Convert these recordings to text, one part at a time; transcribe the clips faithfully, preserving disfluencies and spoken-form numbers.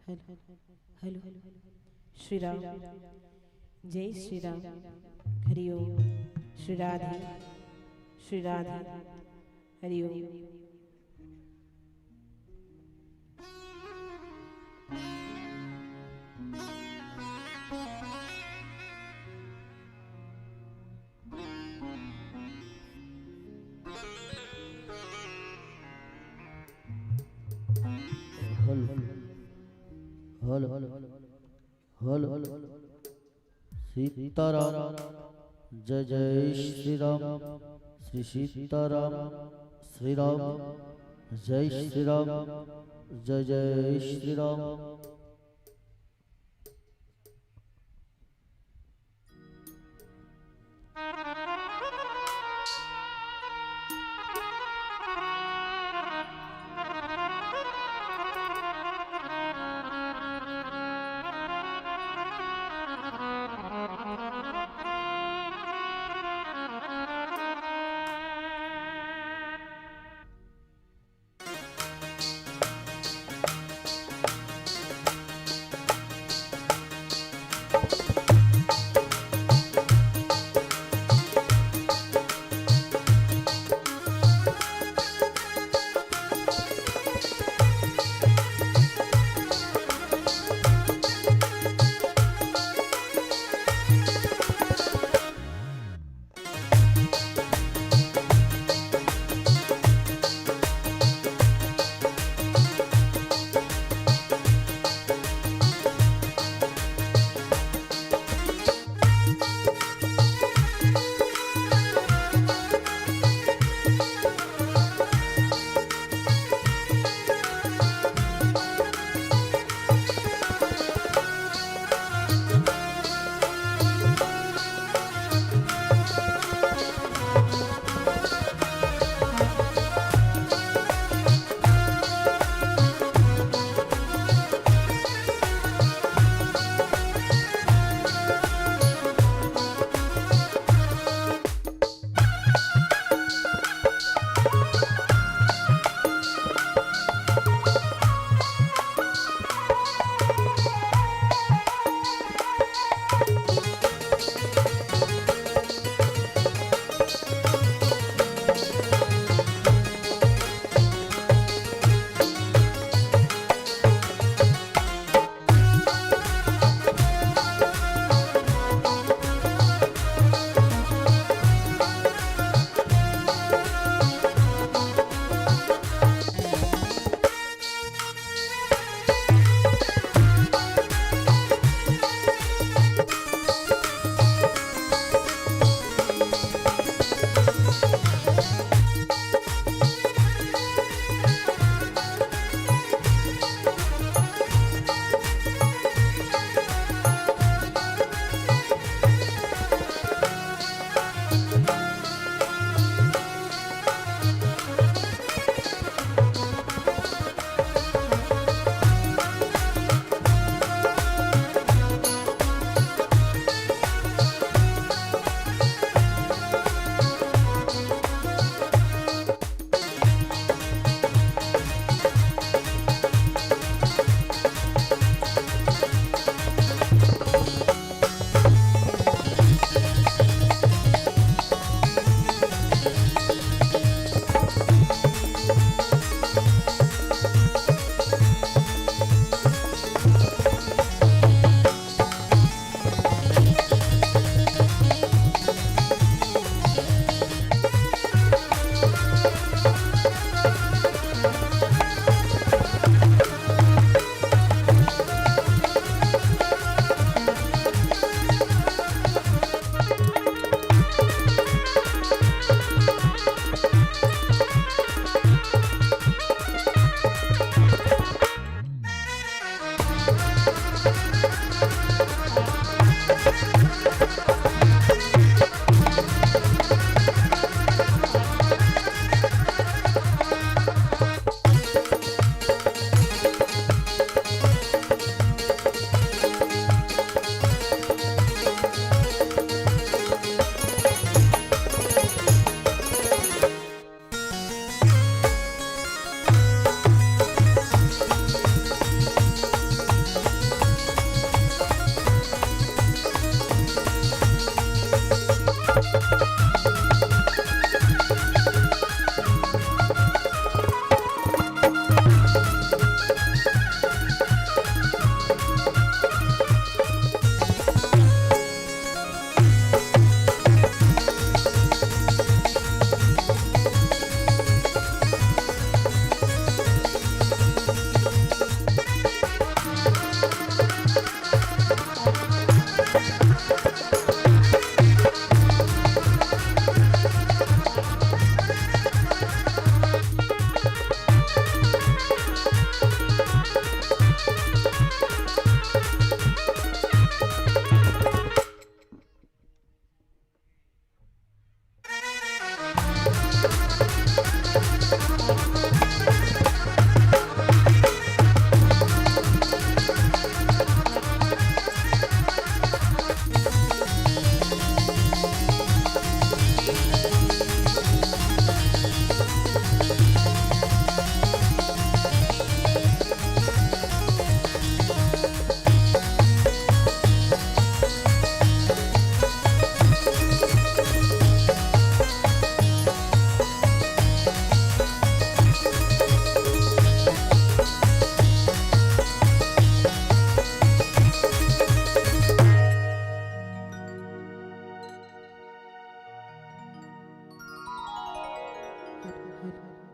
Hello, hello, Shri Ram. जय Shri Ram. Hari Om. Shri Radhe, Shri Radhe. Hari Om. Hello, hello, hello. Sitaram, जय जय श्री राम। श्री सीताराम, श्री राम, जय श्री राम, जय जय श्री राम।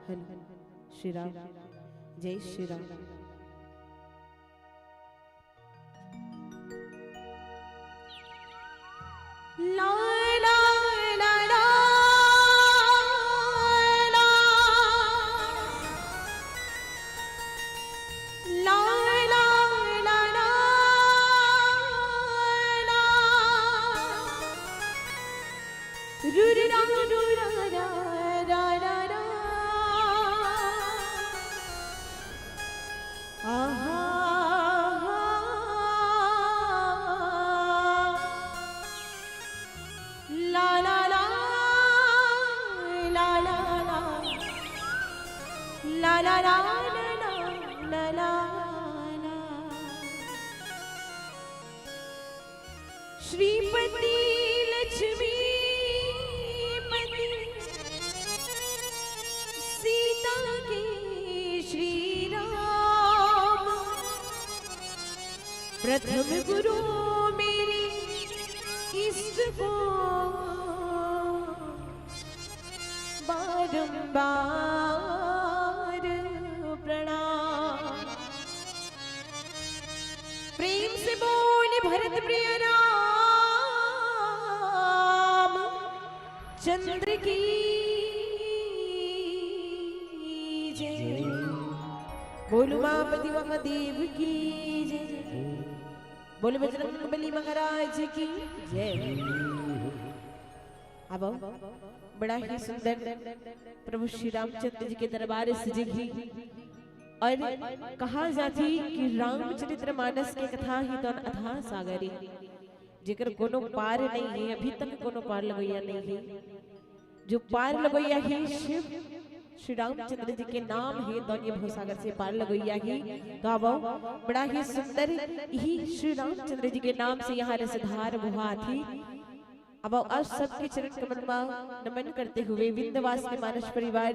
हेलो, श्री राम। जय श्री राम। ला, ला, ला, ला, ला। ला, ला, ला, ला, ला। रु, रु, रा, रु, रा, रा, रा, रा, रा। आहा, आहा। ला, ला, ला, ला, ला, ला। ला, ला, ला, ला, ला, ला, ला, ला। श्रीपति लक्ष्मीपति सीता के श्री राम, प्रथम गुरु मेरे इष्ट को बारंबार प्रणाम। प्रेम से बोल भरत प्रिय राम चंद्र की जय। बोल उमापति महादेव की जय। बोल बजरंग बली महाराज की जय। अब बड़ा ही सुंदर प्रभु श्री रामचंद्र जी के दरबार सजे हे। और कहा जाथे कि रामचरित्र मानस के कथा ही तो अथाह सागर हे, जेकर कोनो पार नहीं हे, अभी तक कोनो पार लगोइया नहीं हे। जो पार लगोइया हे शिव, श्री रामचंद्र जी के नाम हे, तो ये भवसागर से पार लगोइया हे। तो अब बड़ा ही सुंदर ही श्री रामचंद्र जी के नाम से यहाँ रसधार बोहाथे। अब आप सबके चरण कमल मा नमन करते हुए विंध्यवासिनी मानस परिवार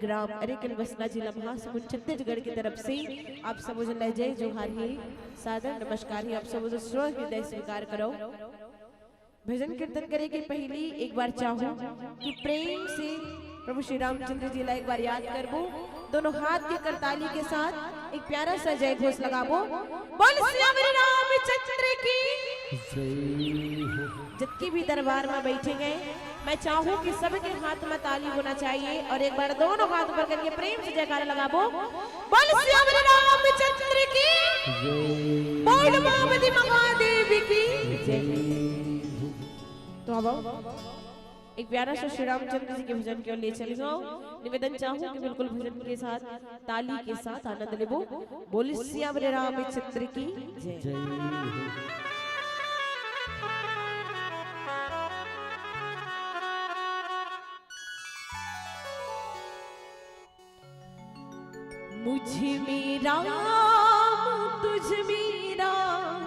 ग्राम अरेकल बसना जिला महासमुंद छत्तीसगढ़ की तरफ से आप सब जन ला जय जोहार हे, सादर नमस्कार हे। आप सब जन स्व हृदय स्वीकार करो। भजन कीर्तन करे के पहली एक बार चाहूं कि प्रेम से प्रभु श्री रामचंद्र जी ला एक बार याद करबो, दोनों हाथ के करताली के साथ एक प्यारा सा जय घोष लगाबो। बोल सियावर रामचंद्र की जय हो। जतके भी दरबार में बैठे हे, मैं चाहूं कि सबके हाथ में ताली होना चाहिए और एक बार दोनों हाथ ऊपर करके प्रेम से जयकारा लगाबो। बोल सियावर रामचंद्र की जय। बोल उमापति महादेव की जय। तो अब एक प्यारा सा श्री रामचंद्र जी के भजन के ओर ले चले जाओ। निवेदन चाहूं कि बिल्कुल भजन के साथ, ताली के साथ आनंद लेबो। बोल सियावर रामचंद्र की जय। जय हो। मुझ में राम, तुझ में राम,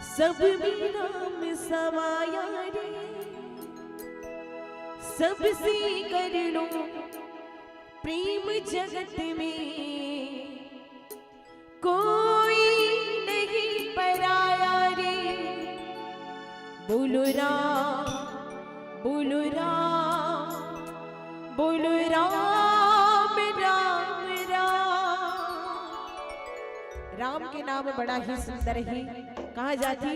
सब में राम समाया रे। सबसे कर लो प्रेम जगत में, कोई नहीं पराया रे। बोलो राम, बोलो राम, बोलो राम, राम, राम। राम के नाम बड़ा ही सुंदर हे। कहा जाथे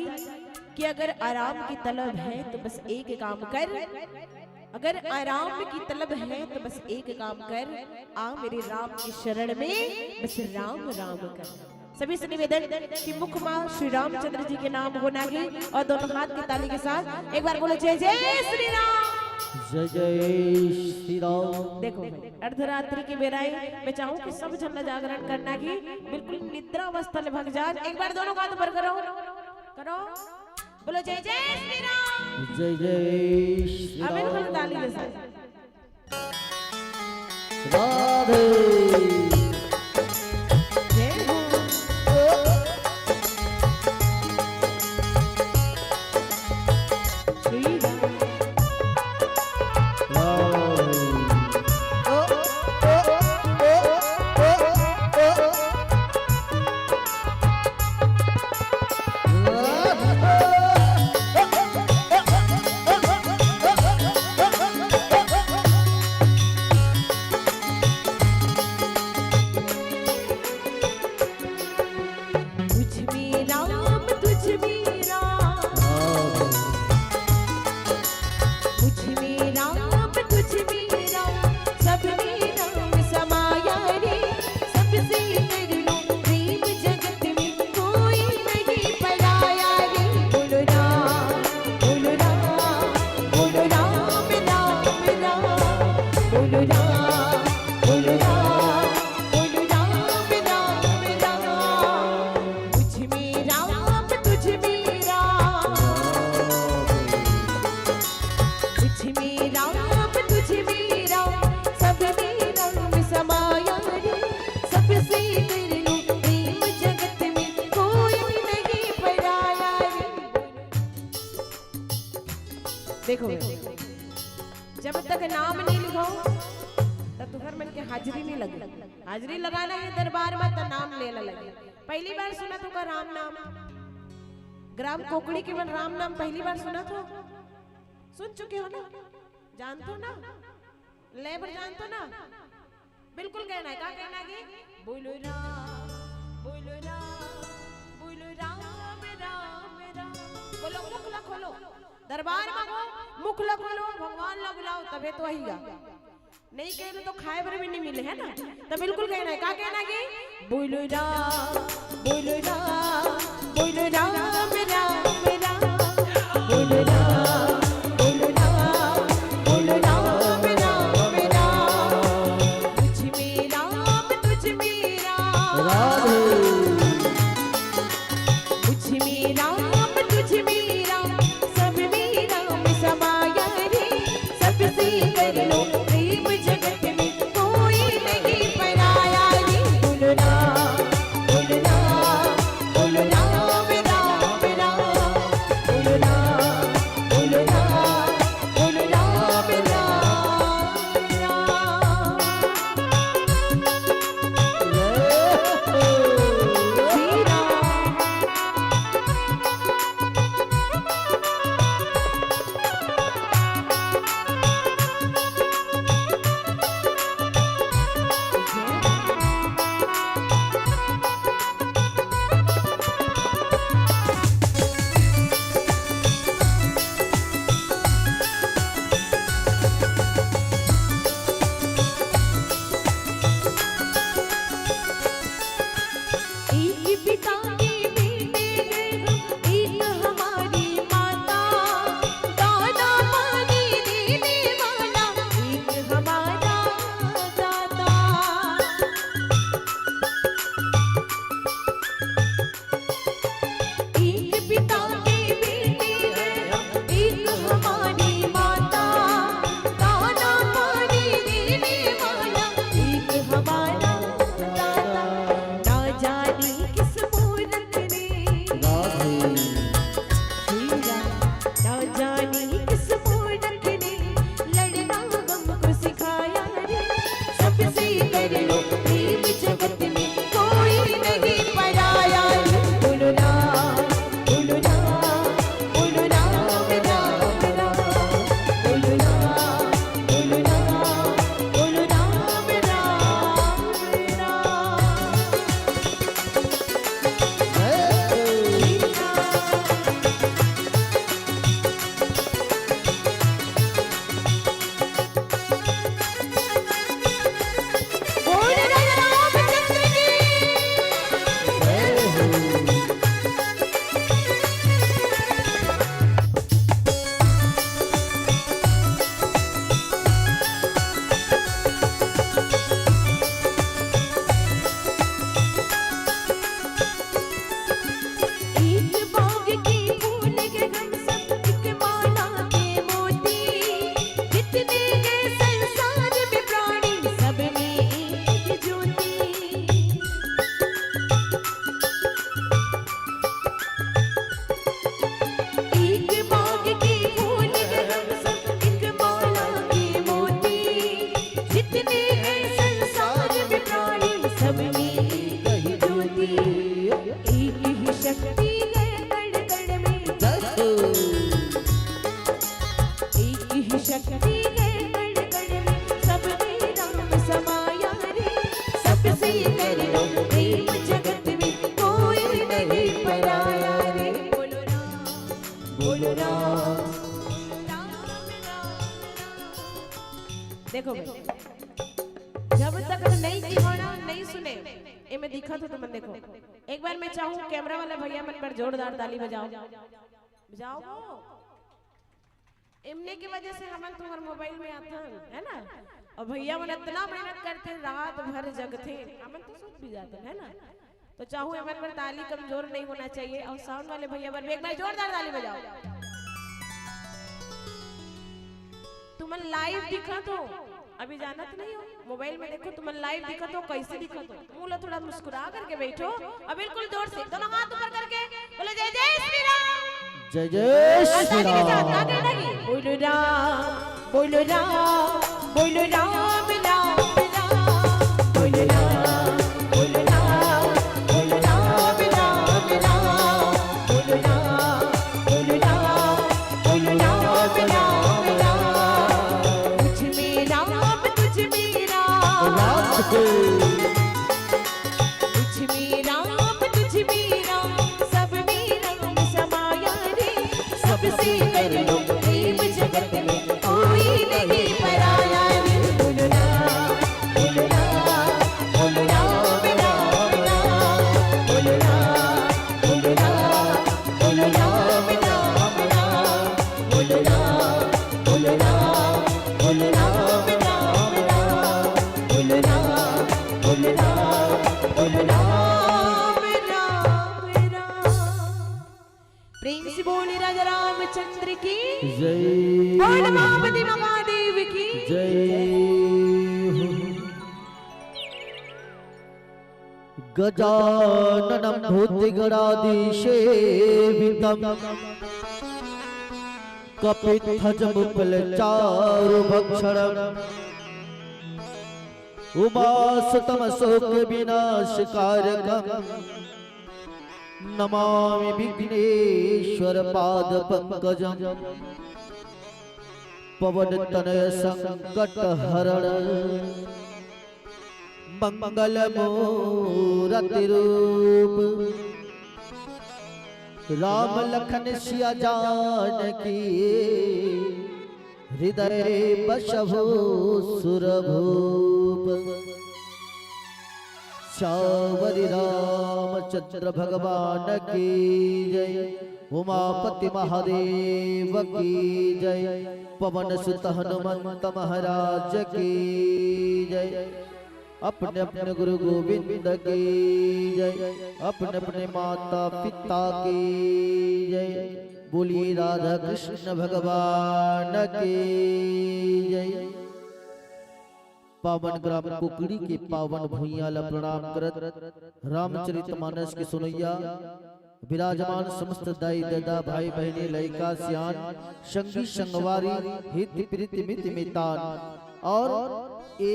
कि अगर आराम की तलब हे तो बस एक काम कर, अगर आराम की तलब हे तो बस एक काम कर, आ मेरे राम की शरण में बस राम राम कर। सभी से निवेदन कि मुख मा श्री रामचंद्र जी के नाम होना हे और दोनों हाथ की ताली के साथ एक बार बोलो, जय जय श्री राम। जय जय श्री राम। देखो, अर्धरात्रि के बेरा ए, मैं चाहूं कि सब झन ला जागरण करना हे, बिल्कुल निद्रा अवस्था ले भग जान। एक बार दोनों हाथ ऊपर करो, करो, बोलो जय जय श्री राम। जय जय श्री राम। अब बिल्कुल ताली के साथ। राधे। जय हो। श्री राम। राधे। देखो, जब तक नाम नहीं लिखो, तब तुम्हर मन के हाजिरी नहीं लगे। हाजिरी लगाना है दरबार में, तो नाम लेना लगे। पहली बार सुना तो का राम नाम, ग्राम कोकड़ी के मन राम नाम पहली बार सुना तो? सुन चुके हो ना, जानते हो ना, लेबर जानते हो ना? बिल्कुल कहना है, का कहना है कि बोलो राम, बोलो राम, बोलो राम, राम, राम। बोलो, मुख ला खोलो, दरबार मांगो, मुख ला खोलो, भगवान ला बुलाओ, तबे तो आएगा। नहीं कहे तो खाए बर भी नहीं मिले, है ना? तो बिल्कुल कहना है, का कहना है कि बोलो राम, बोलो राम, बोलो राम, राम, राम, बोलो राम, बोलो राम, बोलो राम, राम, राम। मुझ में राम, तुझ में राम। राधे। मुझ में राम, तुझ में राम, सब में राम समाया रे। सबसे कर लो प्रेम, जगत में कोई नहीं पराया रे। बोलो राम, बोलो राम, बोलो राम, राम, राम। बोलो राम, बोलो राम, बोलो राम, राम, राम। एक पिता के बेटे गए हम, एक हमारी माता। दाना पानी देने वाला एक हमारा दाता। एक पिता के बेटे हैं हम, एक हमारी माता। दाना पानी देने वाला एक हमारा दाता। ना जाने किस मूरख ने, ना जाने किस मूरख ने लड़ना हमको सिखाया रे। सबसे कर लो प्रेम, जगत में कोई नहीं पराया रे। बोलो राम, बोलो राम, बोलो राम, राम, राम। बोलो राम, बोलो राम, बोलो राम, राम, राम। एक बाग के फूल के हम सब, एक माला के मोती। जितने हैं संसार में प्राणी, सब में एक ज्योति। एक बाग के फूल हैं हम सब, एक माला के मोती। जितने हैं संसार में प्राणी, सब में एक ही ज्योति। एक ही शक्ति है कण कण में। एक ही शक्ति है कण कण में, सब में राम समाया रे। सबसे कर लो प्रेम, जगत में कोई नहीं पराया रे। बोलो राम, बोलो राम। देखो भाई, जब तक नहीं दिखाना, नहीं सुने, ए में दिखा तो तुमन देखो। एक बार मैं चाहूँ कैमरा वाला भैया मन पर जोरदार ताली बजाओ, बजाओ। एमने की वजह से हमन तुम्हर मोबाइल में आथन, है ना? और भैया मन इतना मेहनत करते, रात भर जगते, हमन तो सुत भी जाते, है ना? तो चाहूँ एमन पर ताली कमजोर नहीं होना चाहिए। और साउंड वाले भैया पर भी एक बार जोरदार ताली बजाओ। तुमन लाइव दिखत हो, अभी जानत नहीं हो, मोबाइल में देखो, तुमन लाइव दिखत हो, कैसे दिखत हो? मुंह ला थोड़ा मुस्कुरा करके बैठो और बिल्कुल जोर से दोनों हाथ ऊपर करके बोलो, जय जय श्री राम। जय जय श्री राम। बोलो राम, बोलो राम, बोलो राम, राम, राम। बोलो राम, बोलो राम, बोलो राम, राम, राम। बोलो राम, बोलो राम, बोलो राम, राम, राम। तुझ में राम, तुझ में राम। राम को। तुझ में राम, तुझ में राम, सब में राम समाया रे। सबसे कर लो प्रेम जगत में, कोई नहीं पराया रे। बोलो राम, बोलो राम, बोलो राम, राम, राम। बोलो राम, बोलो राम, बोलो राम, राम, राम। बोलो राम, बोलो राम, बोलो राम, राम, राम। बोलो राम, बोलो राम, बोलो राम, राम, राम। प्रेम से बोले राजा रामचंद्र की जय। बोल पार्वती महादेव की जय। गजाननं भूतगणादिसेवितं कपित्थजम्बूफलचारुभक्षणम् उमासुतमशोकविनाशकारकं नमामि विघ्नेश्वर पाद पंकजम। पवन तनय संकट हरण मंगल मूरति रूप। राम लखन सिया जानकी हृदय बसहु सुरभूप। सावरि रामचंद्र भगवान की जय। उमापति महादेव की जय। पवन सुत हनुमंत महाराज की जय। अपने अपने गुरु गोविंद की जय। अपने अपने माता पिता की जय। बोलिए राधा कृष्ण भगवान की जय। पावन ग्राम कुकड़ी के पावन भुइयां ला प्रणाम करत, रामचरित मानस के सुनैया विराजमान समस्त दाई ददा, भाई बहिनी, लइका सियान, संगी संगवारी, हित प्रीति मित मितान और ए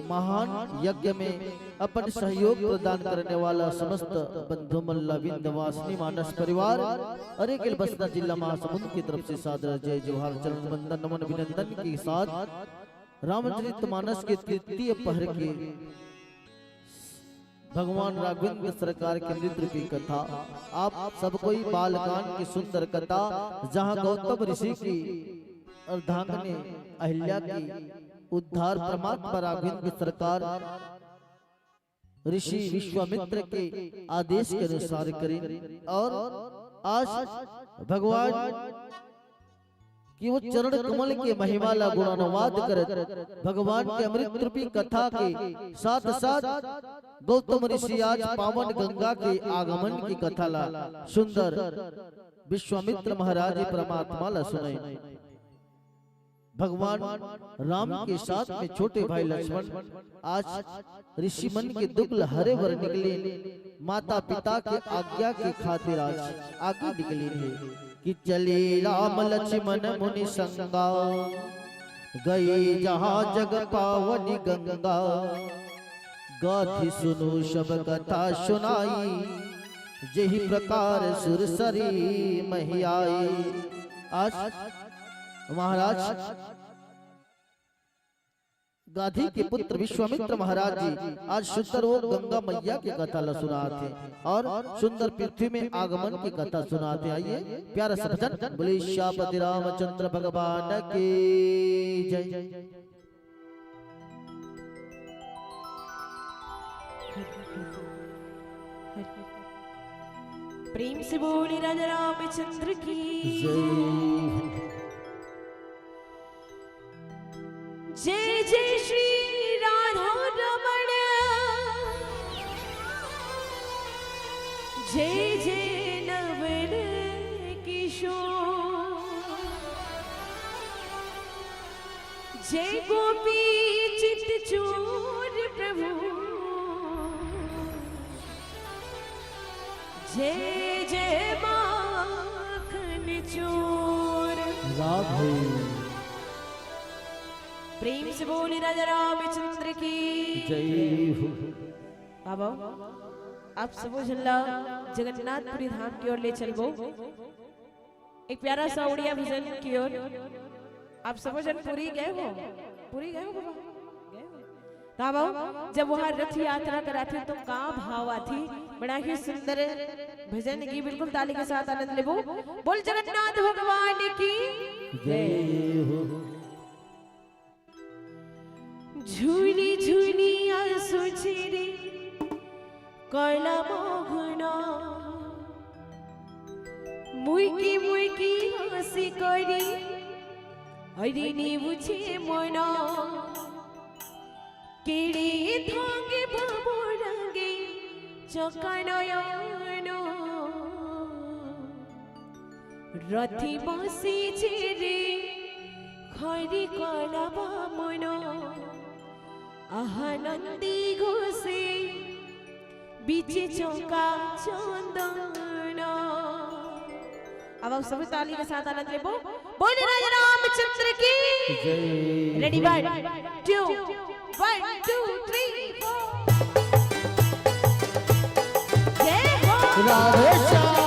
महान यज्ञ में अपन सहयोग प्रदान करने वाला समस्त बंधु मन ला विंध्यवासिनी मानस परिवार और एक बसना जिला महासमुंद की तरफ से सादर जय जोहार, चरण वंदन, नमन, अभिनंदन के साथ रामचरित मानस के तृतीय पहर के भगवान राघवेंद्र सरकार के नृत्य रूपी कथा, आप सब कोई बालकान की सुंदर कथा, जहां गौतम ऋषि की अर्धांगिनी अहिल्या की उद्धार परमात्मा राघवेंद्र सरकार ऋषि विश्वामित्र के आदेश के अनुसार करें। और आज भगवान कि वो चरण कमल के महिमा ला गुणानुवाद करत भगवान के अमृत रूपी कथा के साथ साथ गौतम ऋषि आज पावन गंगा के आगमन की कथा ला सुंदर विश्वामित्र महाराज जी परमात्मा ला सुनाए। भगवान राम के साथ में छोटे भाई लक्ष्मण आज ऋषि मन के दुख ला हरे बर निकले, माता पिता के आज्ञा के खातिर आज आगे निकले हे कि चले राम लक्ष्मण मुनि संगा, गए जहाँ जग पावनि गंगा। गाथि सुनु सब कथा सुनाई, जेहि प्रकार सुरसरी महि आई। आज महाराज गाथी के पुत्र विश्वामित्र महाराज जी आज सुंदर वो गंगा मैया के कथा ला सुनात हे और सुंदर पृथ्वी में आगमन की कथा सुनात हे। आइए प्यारा सा भजन। बोले श्यापति रामचंद्र भगवान की जय। प्रेम से बोले राजा रामचंद्र की जय। जय जय श्री राधा रमण, जय जय नवल किशोर, जय गोपी चित चोर प्रभु, जय जय माखन चूर। राधे। प्रेम से बोली राजा रामचंद्र की जय हो। बाबा, आप सबो झन ला जगन्नाथपुरी धाम की ओर ले चलबो। एक प्यारा सा उड़िया भजन की ओर। आप सबो झन पुरी गए हो? पुरी गए हो बाबा? गए हो? त बाबा, जब वहाँ रथ यात्रा कराथे तो का भाव आथे? बड़ा ही सुंदर भजन की, बिल्कुल ताली के साथ आनंद लेबो। बोल जगन्नाथ भगवान की जय हो। झुनी झुनी आँसु झरे कला मगन, मुइकी मुइकी हाँसी करी हरिणी बुझे मन। केड़े थांगे बाबू रंगे चका नयन। रथी बसी झरे खरी कला बामन। आहा नंदी घोषे बीचे चौका चंदन। अब आप सभी ताली के साथ आनंद लेबो। बोले राजा रामचंद्र की जय। Ready, one, two, one, two, three, four। जय हो। राधे श्याम।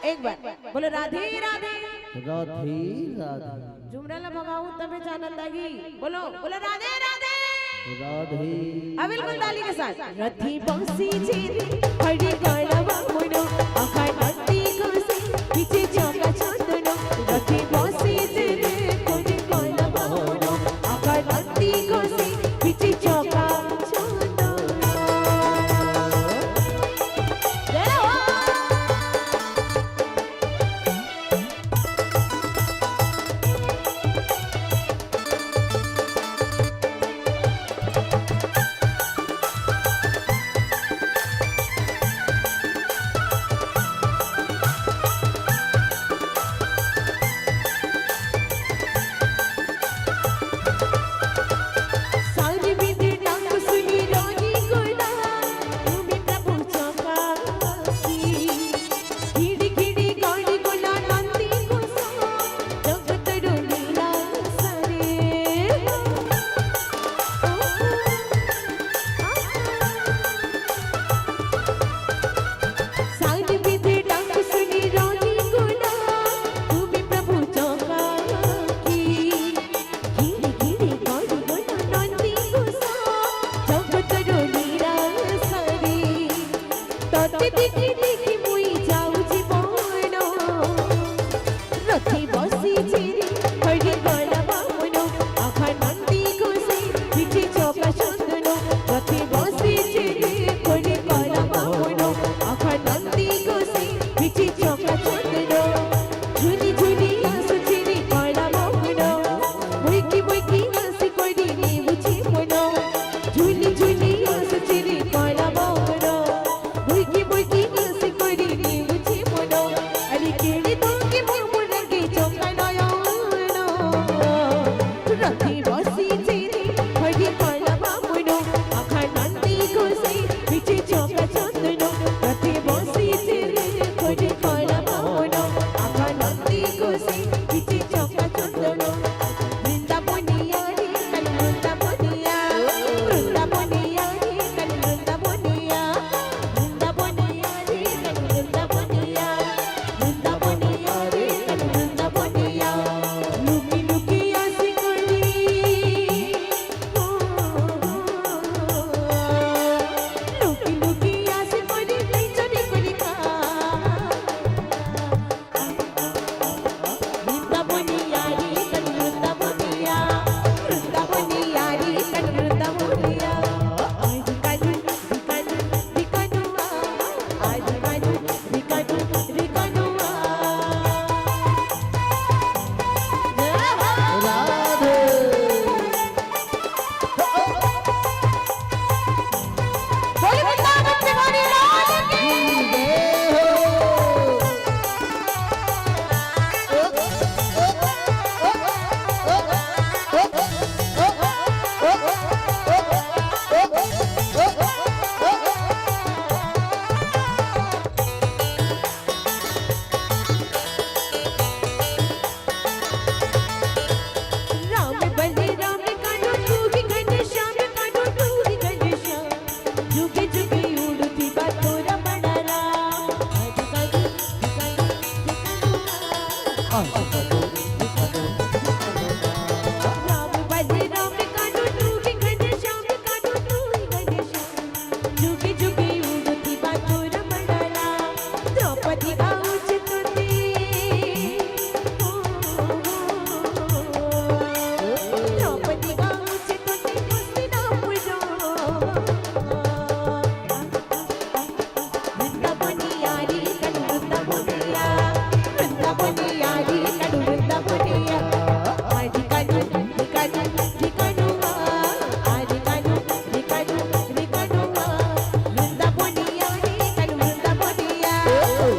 एक बार बोलो राधे राधे। राधे राधे। जुमरा ला भगाऊ तबे जानल लागी। बोलो, बोलो राधे राधे। राधे। अब बिल्कुल ताली के साथ। रथी बसी झरे हरी काला बामुनो, आखा नंदी घोषे बीचे चौका चंदनो। रथी बसी झरे हरी काला बामुनो, आखा नंदी घोषे बीचे चौका चंदनो। जय हो। राम बलराम कान्हू तू ही घनश्याम, कान्हू तू ही घनश्याम। जुगे जुगे उड़ती बा तोर मंडला। द्रौपदी गाँव छे तोते। ओ, ओ, ओ, ओ। द्रौपदी गाँव छे तोते हस्तिनापुर। वृंदावनिया रे कान्हू वृंदावनिया, वृंदावनिया रे कान्हू वृंदावनिया। आरे कान्हू, रे कान्हू, रे कान्हू आ, आरे कान्हू, रे कान्हू, रे कान्हू आ। वृंदावनिया रे कान्हू वृंदावनिया,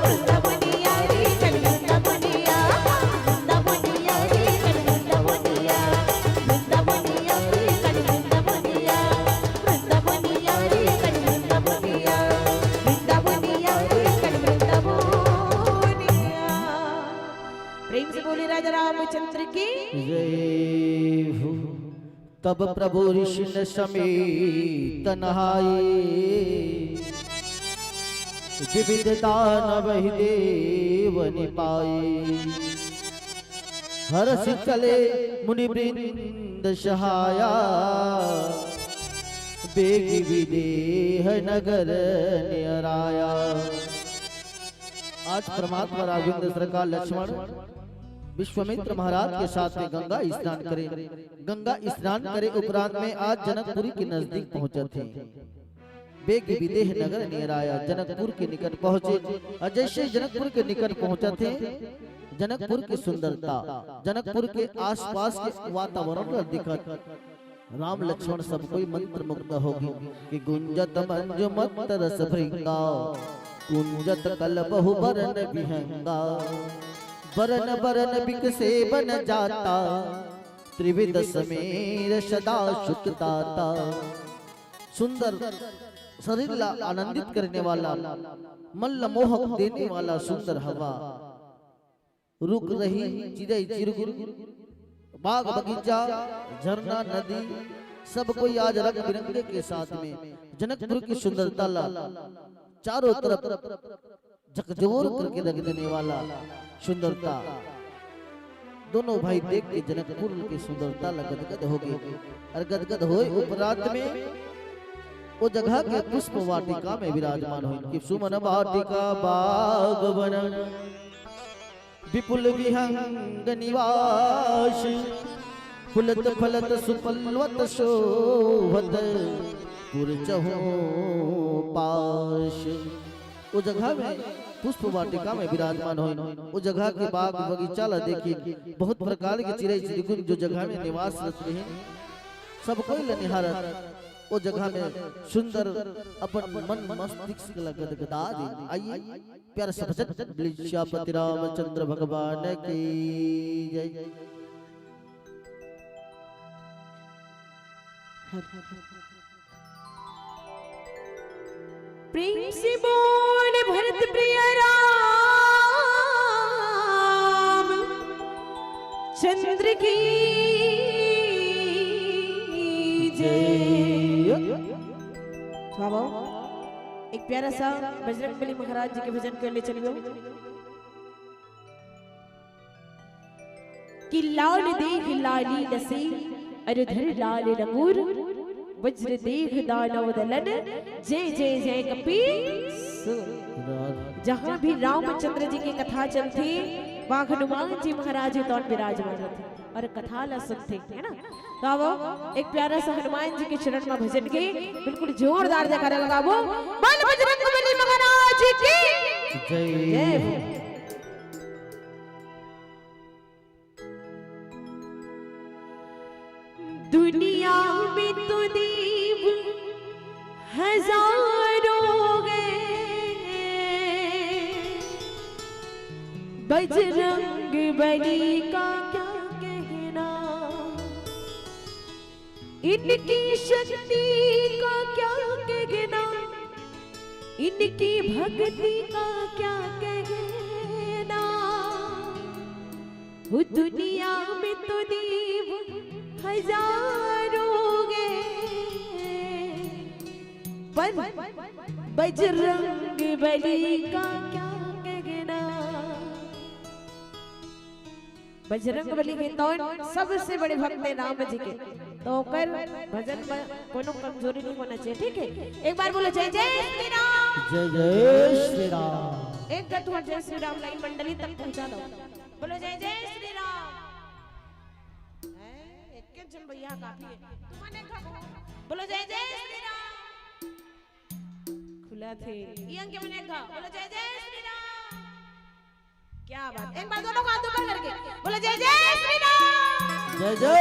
वृंदावनिया रे कान्हू वृंदावनिया, वृंदावनिया रे कान्हू वृंदावनिया, वृंदावनिया रे कान्हू वृंदावनिया। वृंदावनिया रे कान्हू वृंदावनिया, वृंदावनिया रे कान्हू वृंदावनिया। प्रेम से बोले राजा रामचंद्र की। जय हो। तब प्रभु ऋषिन समेत नहाए, विविध दानवहि देव नि पाए। हरषि चले मुनि वृंद सहाया, बेगि विदेह नगर नियराया। आज परमात्मा राघवेंद्र सरकार लक्ष्मण विश्वामित्र महाराज के साथ में गंगा स्नान करे। गंगा स्नान करे उपरांत में आज जनकपुरी के नजदीक पहुंचत हे। बेगि विदेह नगर नियराया, जनकपुर के निकट पहुंचे। और जैसे जनकपुर के निकट पहुंचत हे, जनकपुर की सुंदरता, जनकपुर के आसपास के वातावरण ला देखत राम लक्ष्मण सब कोई मंत्रमुग्ध होगे कि गुंजत मंजु मत्त रस भृंगा, गुंजत कलबहु बरन बिहंगा, बरन बरन बिकसे बन जाता, त्रिविध समीर सदा सुख दाता। सुंदर शरीर ला आनंदित करने वाला, मन ला मोहक देने वाला सुंदर हवा, रुख रही, चिरई चिरगुन, बाग बगीचा, झरना, नदी, सब कोई आज रंग बिरंगे के साथ में जनकपुर की सुंदरता ला चारों तरफ झकझोर करके रख देने वाला सुंदरता। दोनों भाई देख के जनकपुर की सुंदरता ला गदगद होगे। और गदगद होए उपरांत में वो जगह के पुष्प वाटिका में विराजमान होइस कि सुमन वाटिका बाग वन विपुल विहंग निवास, फुलत फलत सुफलवत शोभत पुर चहुपास। वो जगह में पुष्प वाटिका में विराजमान होइस, वो जगह के बाग बगीचा ला देखिस, बहुत प्रकार के चिरई चिरगुन जो जगह में निवास रहिस, सब कोई ला निहारत ओ जगह में सुंदर अपन मन मस्तिष्क ला गदगदा दे। आइए, प्यारा सा भजन बोले सियापति रामचंद्र भगवान की जय। प्रेम से बोल भरत प्रिय राम चंद्र की जय। बाबा, एक प्यारा सा बजरंग बली महाराज जी के भजन कर ले चलियो। कि लाल देह लाली लसे, अरे धर लाल लंगूर, वज्र देह दानव दलन, जय जय जय कपीस। जहाँ भी रामचंद्र जी के कथा चलथे, वहाँ हनुमान जी महाराज ही तौन विराजमान रहिथे और कथा ला सुनथे, है ना? तो आवो, एक प्यारा सा हनुमान जी के चरण में भजन के बिल्कुल जोरदार जयकारा लगावो। बोल बजरंग बली महाराज की जय। जय। दुनिया में तो देव हजारों गए, बजरंग बली का क्या कहना, इनकी शक्ति का क्या कहना, इनकी भक्ति का क्या कहना। हो दुनिया में तो देव हजारों गए, पर बजरंग बली का क्या कहना। बजरंग बली के तो सबसे बड़े भक्त हे राम जी के, तो ओकर भजन में कोनो कमजोरी नहीं होना चाहिए, ठीक है? एक बार बोलो, जय जय श्री राम। जय जय श्री राम। एक गो तुहर जय श्री राम ला मंडली तक पहुंचा दो। बोलो, जय जय श्री राम। हैं, एक के जन भैया काफी है। तुमन एक घा बोलो, जय जय श्री राम। खुला थे। ये अंक के मन एक घा बोलो, जय जय श्री राम। क्या बात। एक बार दोनों को हाथ ऊपर करके बोलो, जय जय श्री राम। जय जय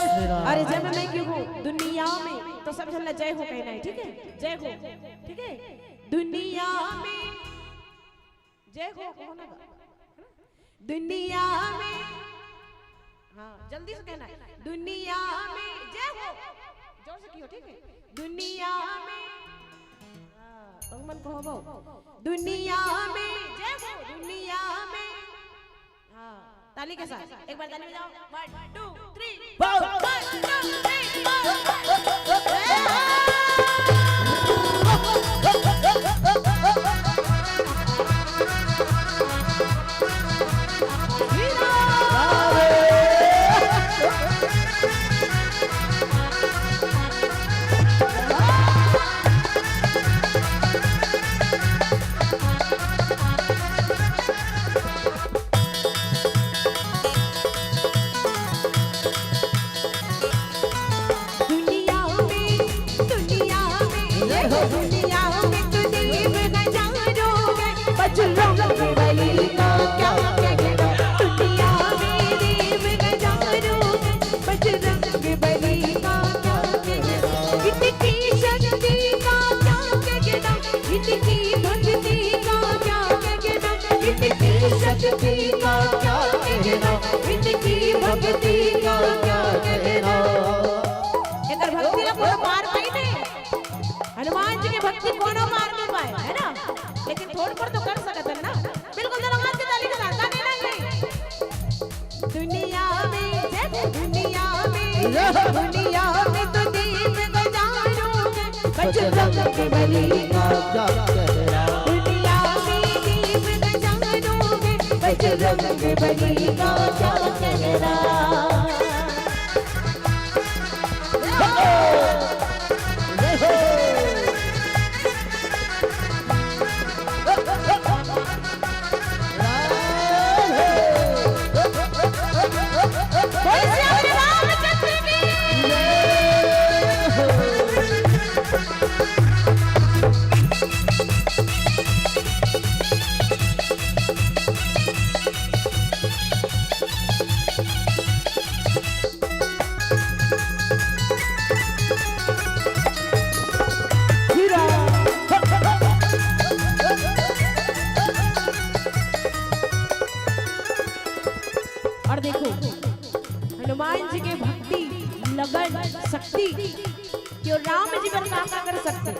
श्री राम। अरे, जब मैं क्यों हूँ दुनिया में, तो सब झन ला जय हो कहना है, ठीक है? जय हो, ठीक है? दुनिया में जय हो, कहो ना गा। दुनिया में, हाँ, जल्दी से कहना है, दुनिया में जय हो। जोर से कियो, ठीक है? दुनिया में, हाँ, तो मन कहो बो, दुनिया में जय हो, दुनिया में। हाँ, ताली के साथ एक बार ताली बजाओ। One, two, three, four। One, two, three, four। दुनिया में, दुनिया में, ये हो दुनिया में तू दीप हजारों है, बजरंग बली का क्या कहना। दुनिया में दीप हजारों है, बजरंग बली का क्या कहना। इनकी शक्ति का क्या कहना, इनकी भक्ति का क्या कहना, इनकी शक्ति का क्या कहना, इनकी भक्ति का क्या कहना। एकर भक्ति ला कोनो पार पाई नहीं। हनुमान जी के भक्ति कोनो पार नहीं पाए, है ना? लेकिन थोड़ पर तो कर सकत है ना। बिल्कुल, दोनों हाथ के ताली के साथ, ताली नहीं। दुनिया में, जय हो दुनिया में, जय हो। दुनिया में तो दीप हजारों है, बजरंग बली का क्या कहना। दुनिया में दीप हजारों है, बजरंग बली का क्या कहना। जय हो। जय हो। और देखो, हनुमान जी के भक्ति, लगन, शक्ति, कि वो राम जी बर का का कर सकते।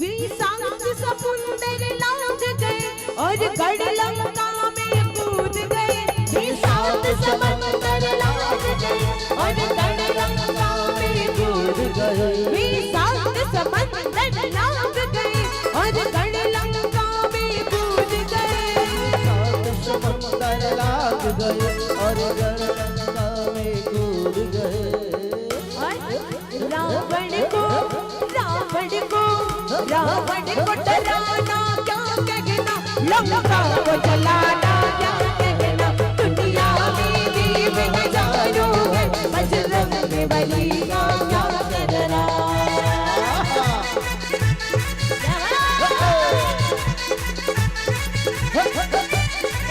वे सात समुंदर लांघ गए और गढ़ लंका में कूद गए। वे सात समुंदर लांघ गए और गढ़ लंका में कूद गए। वे सात समुंदर लांघ गए और गढ़ लंका में कूद गए। सात समुंदर लांघ गए और गढ़ लंका में कूद गए। और रावण को, रावण को, रावण को डराना क्या कहना, लंका को जलाना क्या कहना। दुनिया में दीप हजारों है, बजरंग बली का क्या कहना।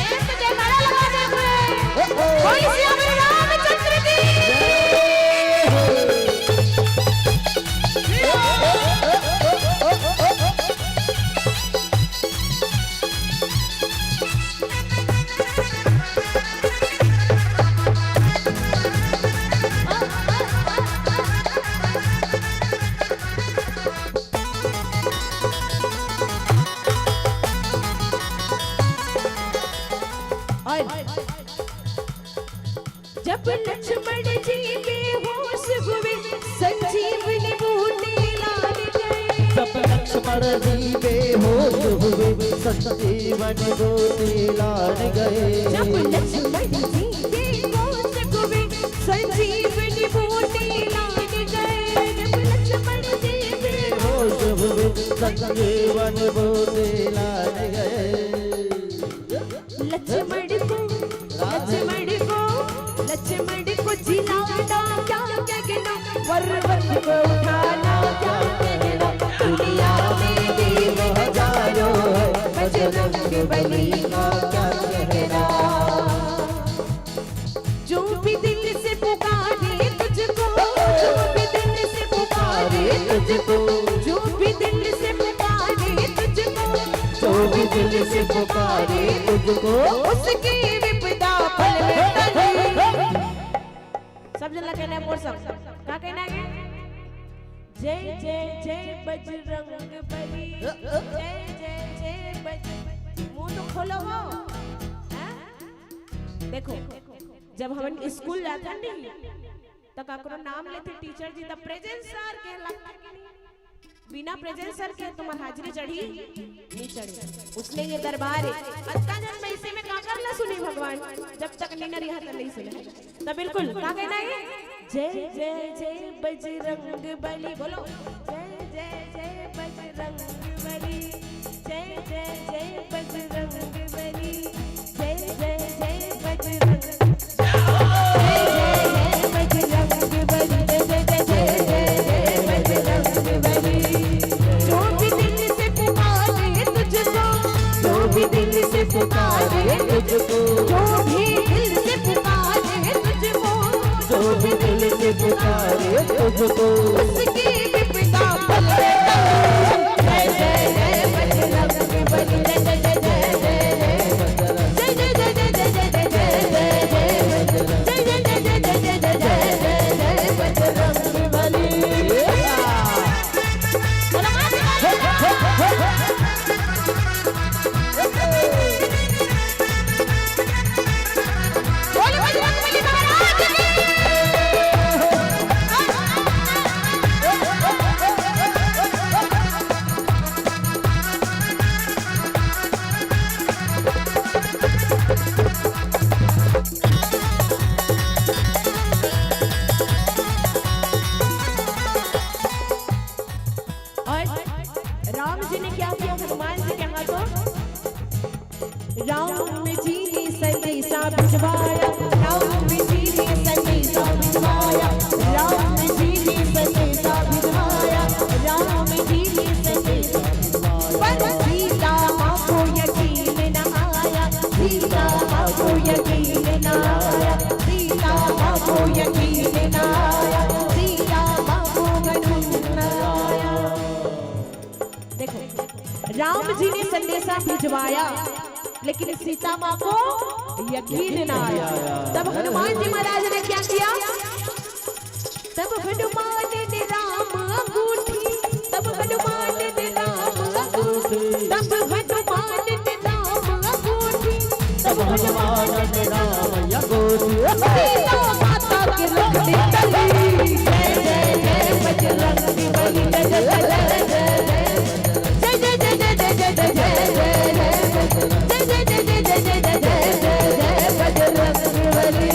एक तो जयकारा लगा दे पूरे। बोल श्री रामचंद्र की। और जब लक्ष्मण जी बेहोश हुए, संजीवनी बूटी लान गए। जब लक्ष्मण जी बेहोश हुए, संजीवनी बूटी लान गए। अब लक्ष्मण जी के कोस हुए, संजीवनी बूटी लाने गए। अब लक्ष्मण जी के कोस हुए, संजीवनी बूटी लाने गए। लक्ष्मण को, लक्ष्मण को, लक्ष्मण को जिलाना क्या कहना, पर्वत को उठाना क्या कहना, दुनिया में देव हजारों है, बजरंग बली को क्या कहना। जो भी दिल से पुकारे तुझको, जो भी दिल से पुकारे तुझको, जो भी दिल से पुकारे तुझको, जो भी दिल से पुकारे तुझको, उसकी विपदा पल में टली। सब जन ला कहना है, मोर सब। का कहना है? जय जय जय बजरंग बली, जय जय जय बजरंग। मुंह तो खोलो हो, हैं? देखो, जब हमन स्कूल जाथन नहीं, त काकरो नाम लेथे टीचर जी, त प्रेजेंट सर के लगथे कि नहीं? बिना प्रेजेंट सर के तुम्हार हाजिरी चढ़ी, नहीं चढ़ी। उसने ये दरबार है, अत्ता जन में इसे में काकर ला सुनी भगवान, जब तक नीना रिहा त नहीं सुने। त बिल्कुल, का कहना है? जय जय जय बजरंग बली, बोलो। जय जय जय बजरंग बली, जय जय जय बजरंग बली, जय जय जय बजरंग, जय जय जय बजरंग बली, जय जय जय जय जय जय बजरंग बली। जो भी दिल से पुकारे तुझको, जो भी दिल से पुकारे तुझको, जो भी दिल से पुकारे तुझको, जो भी दिल से पुकारे तुझको, उसकी विपदा पल में टले। जय जय जय बजरंग बली, जय जय जय जय जय जय, जय जय जय जय जय जय जय जय जय बजरंग, जय जय जय जय जय जय जय जय जय बजरंग बली। और राम जी ने क्या किया हनुमान जी के हाथों? राम जी ने संदेशा भिजवाया, राम जी ने संदेशा भिजवाया, राम जी ने संदेशा भिजवाया, राम जी ने संदेशा भिजवाया। पर सीता माँ को यकीन न आया, सीता माँ को यकीन न आया, सीता माँ को यकीन न आया, सीता माँ को यकीन न आया। देखो, राम जी ने संदेशा भिजवाया, लेकिन सीता माँ को यकीन ना आया। तब हनुमान जी महाराज ने क्या किया? तब हनुमान ने राम अंगूठी, तब हनुमान ने राम अंगूठी, तब हनुमान ने राम अंगूठी, तब हनुमान ने राम अंगूठी। सीता माता के रख दी तली। जय जय जय बजरंग बली, जय जय जय जय जय। जय जय जय जय जय जय जय जय जय। जय जय जय जय जय जय जय जय जय जय बजरंग बली।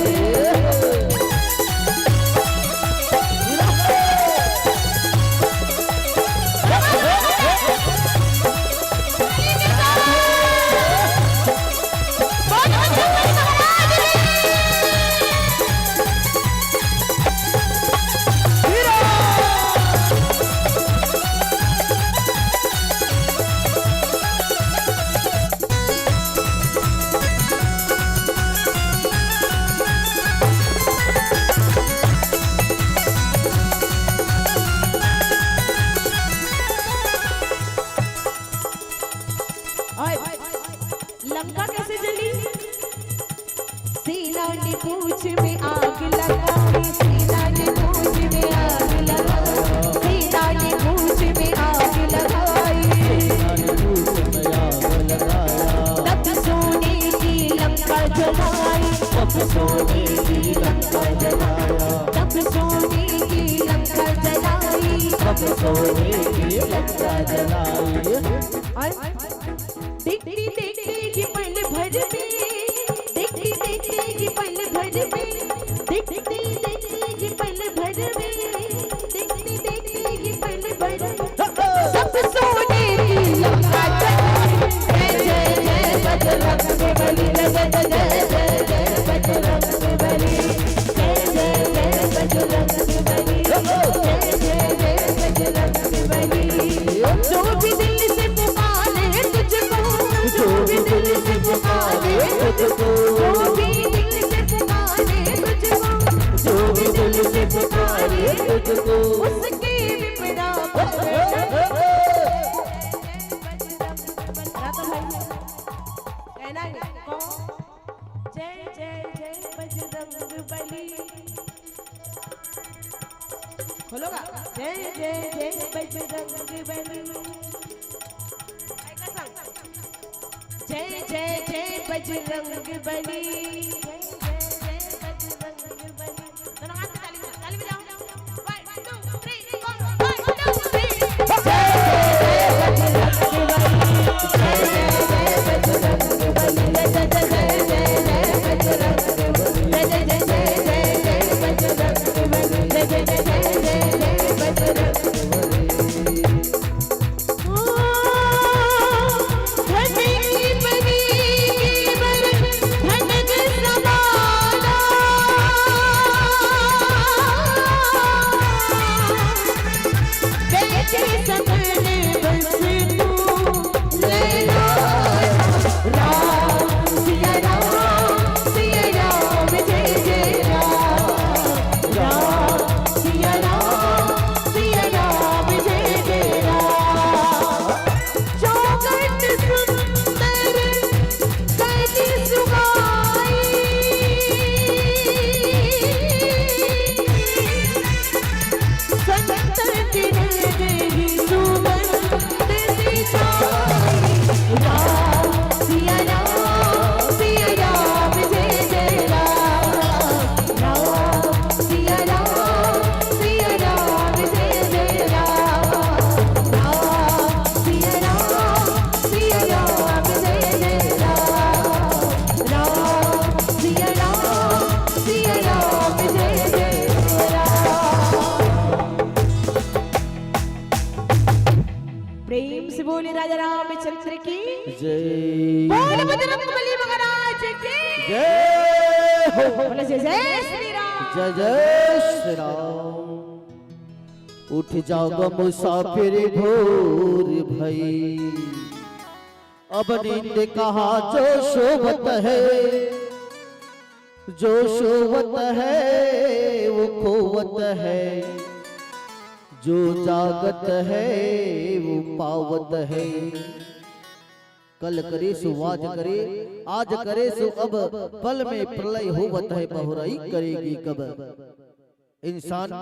और लंका कैसे जली? सीता ने पूछ में आग लगाई, सीता ने पूछ में आग लगाई, सीता ने पूछ में आग लगाई। तब सोने की लंका जलाई, तब सोने की लंका जलाई, तब सोने की लंका जलाई, तब सोने की लंका जलाई। और देखती देखती ही पल भर में, देखती देखते देखते ही पल भर में, देखते देखते ही पल भर में, सब सोने की लंका चढ़े। जय जय जय बजरंग बली, जय जय जय जय जय बजरंग बली, जय जय जय बजरंग बली, जय जय जय बजरंग बली। जो भी दिल से पुकारे तुझको, जो भी दिल से पुकारे तुझको, जो भी दिल से पुकारे तुझको, जो भी दिल से पुकारे तुझको, उसके विपदा पलटा। कहना है, कौन? जय जय जय बजरंग बली। खोलोगा? जय जय जय बजरंग बली। जय जय जय बजरंग बली। जय जय जय बजरंग बली। दोनों हाथ में ताली बजाओ, ताली बजाओ। One, two, three, four, one, two, three। जय जय बजरंग बली। जय जय जय बजरंग बली। जय जय जय जय बजरंग बली। जय जय जय जय जय बजरंग बली। जय जय जय जय जय बजरंग बली। ओ, धनी बनी केवल धनक समाना। बैठे सपन बस तू लैला। राम सिया राम, सिया राम, जय जय राम। राम सिया राम, सिया राम, जय जय राम। चौखट सुंदर गली सुहाई। संत के हृदय सुमन प्रेम से बोले राजा रामचंद्र की जय। बोल बजरंग बली महाराज की जय हो। बोले जय जय श्री राम। जय जय श्री राम। उठ जाओ मुसाफिर भोर भई, अब नींद कहाँ जो सोवत है, जो सोवत है वो खोवत है, जो जागत है वो पावत है। कल करे सो आज करे, आज करे सो अब, पल में प्रलय होवत है, बहुराई करेगी कब। इंसान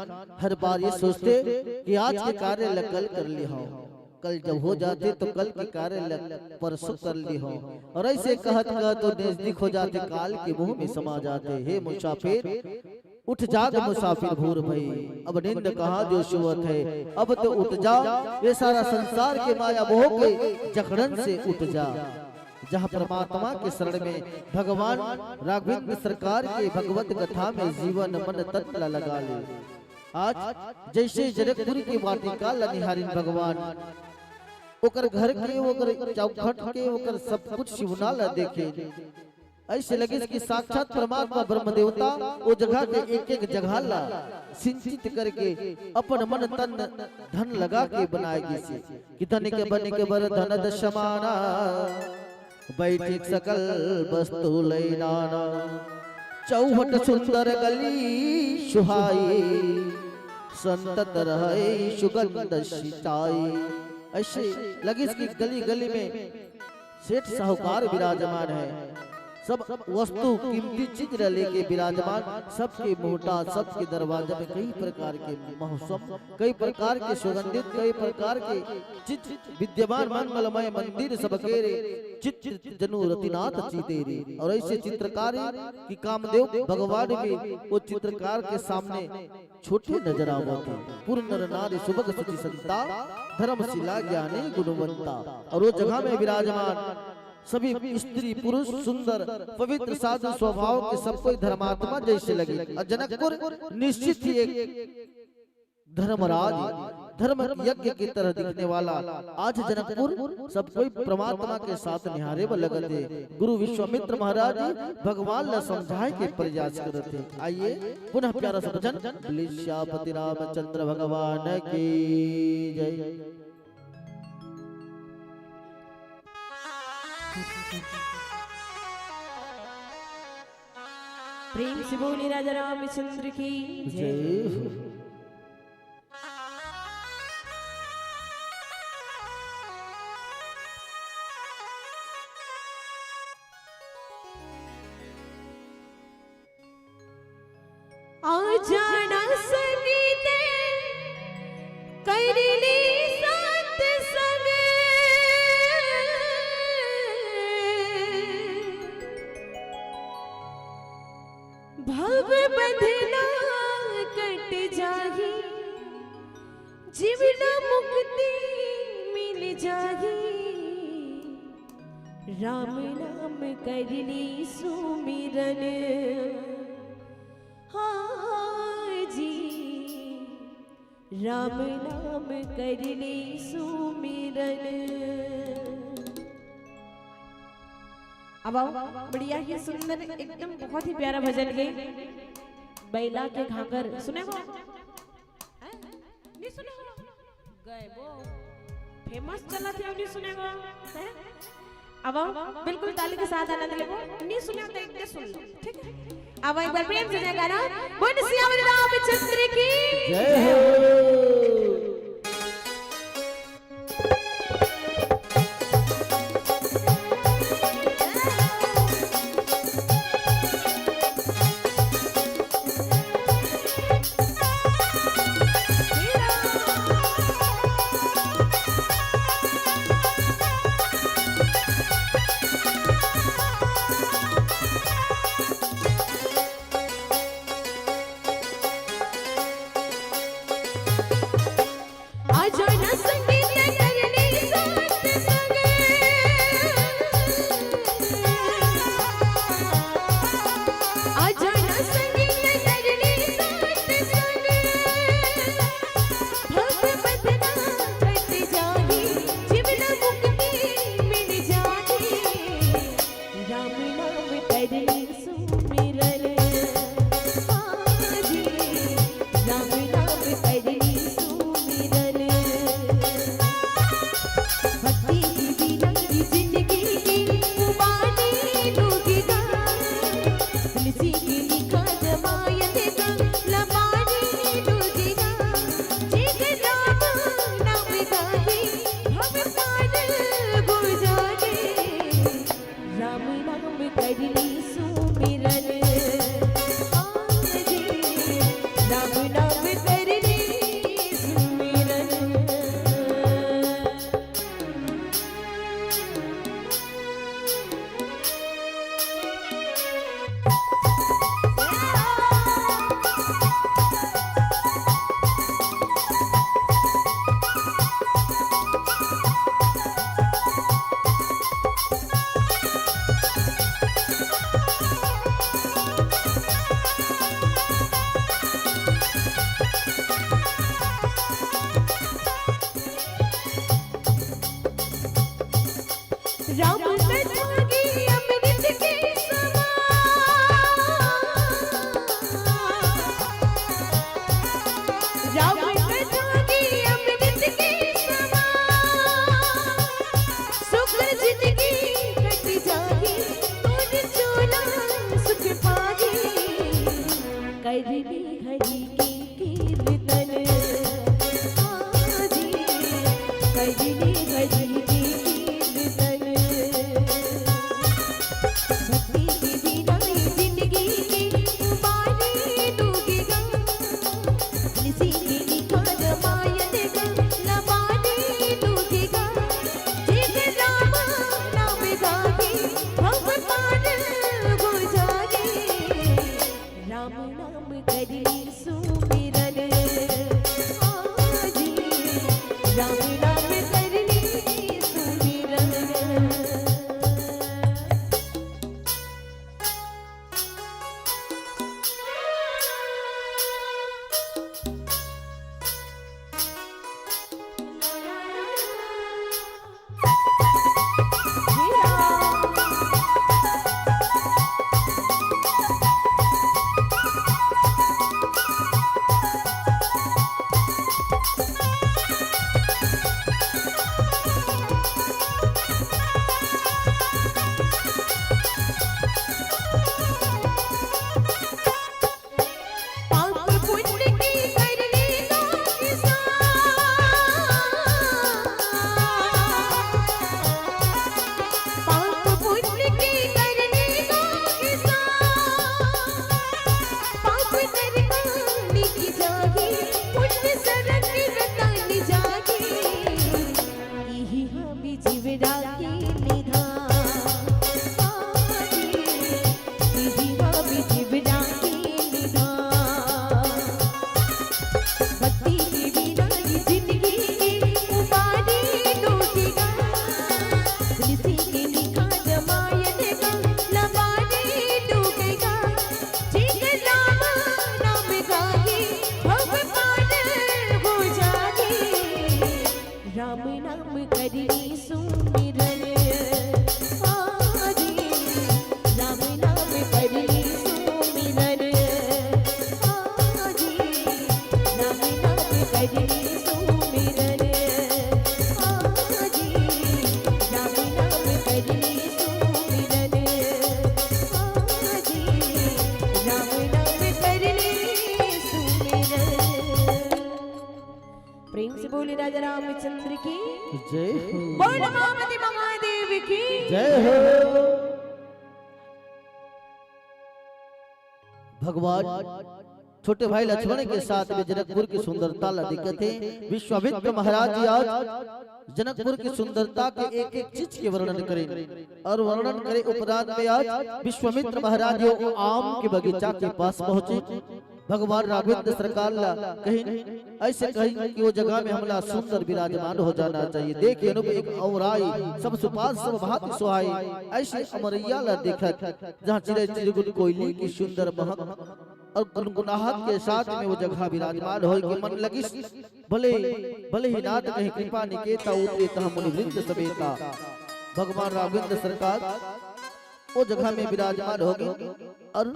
हर बार ये सोचते कि आज के कार्य ल कल कर ली हो, कल जब हो जाते तो कल के कार्य ल परसों कर ली हो, और ऐसे कहत कहत तो नजदीक हो जाते, काल के मुंह में समा जाते। हे मुसाफिर, उठ जाग मुसाफिर भोर भई, अब नींद कहाँ जो सोवत है, अब तो उठ जा, ये सारा संसार के माया मोह के जकड़न से उठ जा। जहाँ परमात्मा के शरण में भगवान राघवेंद्र सरकार के भगवत कथा में जीवन मन तन ला लगा ले। आज जैसे जनकपुर के वाटिका ला निहारिन भगवान, ओकर घर के, ओकर चौखट के, ओकर सब कुछ सिवना ला देखे। ऐसे लगिस कि साक्षात परमात्मा ब्रह्म देवता ओ जगह के एक एक जगह ला सिंचित करके अपन मन तन धन लगा के बनाए गिस। कि धनिक बनिक बर धन दस समाना, बैठिक सकल वस्तु लई नाना। चौहट सुंदर गली सुहाई, संतत रहै सुगंध सिंचाई। ऐसे लगिस कि गली गली में सेठ साहूकार विराजमान है, सब वस्तु कीमती चीज ला लेके विराजमान, सबके मोहताज, सबके दरवाजा में कई प्रकार के मौसम, कई प्रकार के सुगंधित, कई प्रकार के चीज विद्यमान, मंगलमय मंदिर सबके रे, चित जनु रतिनाथ चिते रे। और ऐसे चित्रकारी कि कामदेव भगवान भी वो चित्रकार के सामने छोटे नजर आवत हे। पूर्ण नर नारी सुभग सुचि संता, धर्मशिला ज्ञानी गुणवंता। और वो जगह में विराजमान सभी स्त्री पुरुष सुंदर पवित्र साधु स्वभाव के सब कोई धर्मात्मा जैसे लगे। और जनकपुर निश्चित ही एक धर्मराज, धर्म यज्ञ की तरह दिखने वाला। आज जनकपुर सब कोई परमात्मा के साथ निहारे बर लगत हे। गुरु विश्वामित्र महाराज जी भगवान ला समझाए के प्रयास करत हे। आइए पुनः प्यारा सा भजन। बोले सियापति रामचंद्र भगवान की जय। प्रेम से बोले राजा रामचंद्र की जय। जय हो। आ जाना संगी ते कर ले सत्संग। भव बंधना कट जाही, जीवन मुक्ति मिल जाही। राम नाम कर ले सुमिरन, हाँ जी, राम नाम कर ले सुमिरन। अब आओ, बढ़िया ही सुंदर, एकदम बहुत ही प्यारा भजन हे बैला के घाघर। सुने हो? हैं? नहीं सुने हो? गए वो। फेमस चलत हे, नहीं सुने हो? हैं? अब आओ, बिल्कुल ताली के साथ आनंद लेबो। नहीं सुने हो तो एक बार सुन लो, ठीक है? अब एक बार प्रेम से जयकारा। बोल सियावर रामचंद्र की जय हो। रामचंद्र की जय हो। बोल पार्वती महादेव की जय हो। भगवान छोटे भाई लक्ष्मण के साथ में जनकपुर की सुंदरता ला देखत हे। विश्वामित्र महाराज जी आज जनकपुर की सुंदरता के एक एक चीज के वर्णन करें और वर्णन करे उपरांत में आज विश्वामित्र महाराज जी वो आम के बगीचा के पास पहुंचे। भगवान राघवेंद्र सरकार ला कहिन, ऐसे कहिन कि वो जगह में हमला सुंदर विराजमान हो जाना चाहिए। देख अनुप एक अउर आई, सब सुपास सब भांति सुहाई। ऐसे अमरैया ला देखत, जहाँ चिरई चिरगुन कोयली की सुंदर महक और गुनगुनाहट के साथ में वो जगह विराजमान होय के मन लगिस। भले, भले ही नाथ कहीं कृपा निकेता, उतरे तहाँ मुनिवृंद समेता। भगवान राघवेंद्र सरकार वो जगह में विराजमान होगे और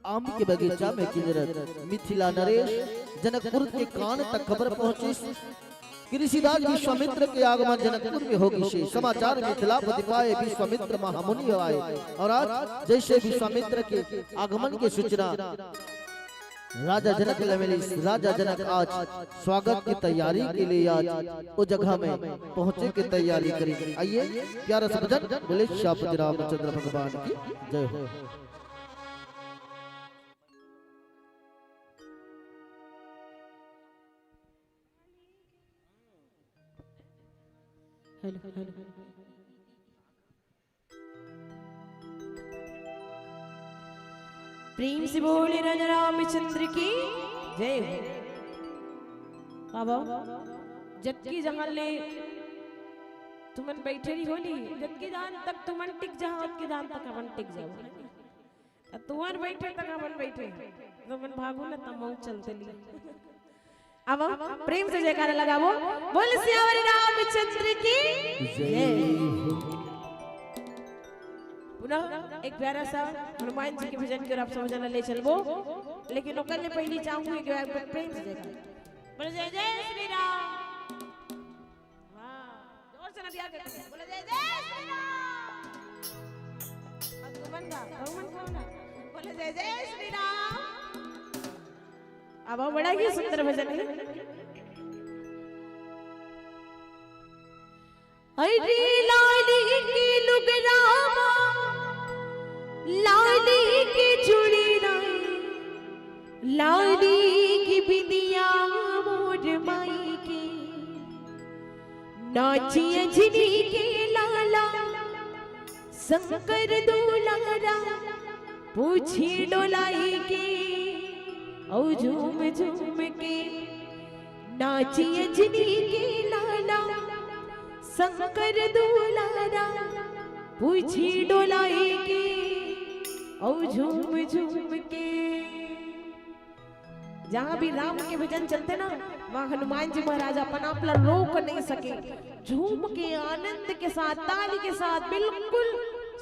आम के बगीचा में किंजरत मिथिला नरेश जनकपुर के कान तक खबर पहुंचिस कि ऋषिराज विश्वामित्र के आगमन जनकपुर में होगिस हे। समाचार मिथिलापति पाए, विश्वामित्र महामुनि आए। और आज जैसे विश्वामित्र के आगमन की सूचना राजा जनक ला मिलिस, राजा जनक आज स्वागत की तैयारी के लिए आज वो जगह में पहुंचे के तैयारी करी। आइए प्यारा सा भजन, बोले सियापति रामचंद्र भगवान की जय हो। Hello, hello. प्रेम से बोले राजा रामचंद्र की जय हो। बाबा, जतकी जहां ले तुमन बैठे रही हो नी, जतकी जहां तक तुमन टिक जहां, ओतकी जहां तक हमन टिक जाबो। अब तुमन बैठे तक हमन बैठे, तुमन भागो ना, तब मऊ चलते ली। अब प्रेम से जयकारा लगाबो, बोल सियावर रामचंद्र की जय। पुनः एक प्यारा सा हनुमान जी के भजन के ओर आप सब जना ले चलबो, लेकिन ओकर ले पहली चाहूंगी एक बार प्रेम से जयकारा। बोल जय जय श्री राम। हाँ, जोर से नदिया के बोलो, जय जय श्री राम। अब तुमन गा, तुमन कौन ना? बोलो, जय जय श्री राम। अब वो बड़ा ही सुंदर भजन है। अरे लाली की लुगरामा, लाली की चूड़ी राई, लाली की बिंदिया मोर माई के, नाची अंजनी के लाला, शंकर दुलारा, पूछी डोलाई के, औ झूम झूम के, नाची अंजनी के लाला, शंकर दुलारा, पूछी डोलाई के, औ झूम झूम के। जहाँ भी राम के भजन चलते ना, वहाँ हनुमान जी महाराज अपन आप ला रोक नहीं सके। झूम के, आनंद के साथ, ताली के साथ बिल्कुल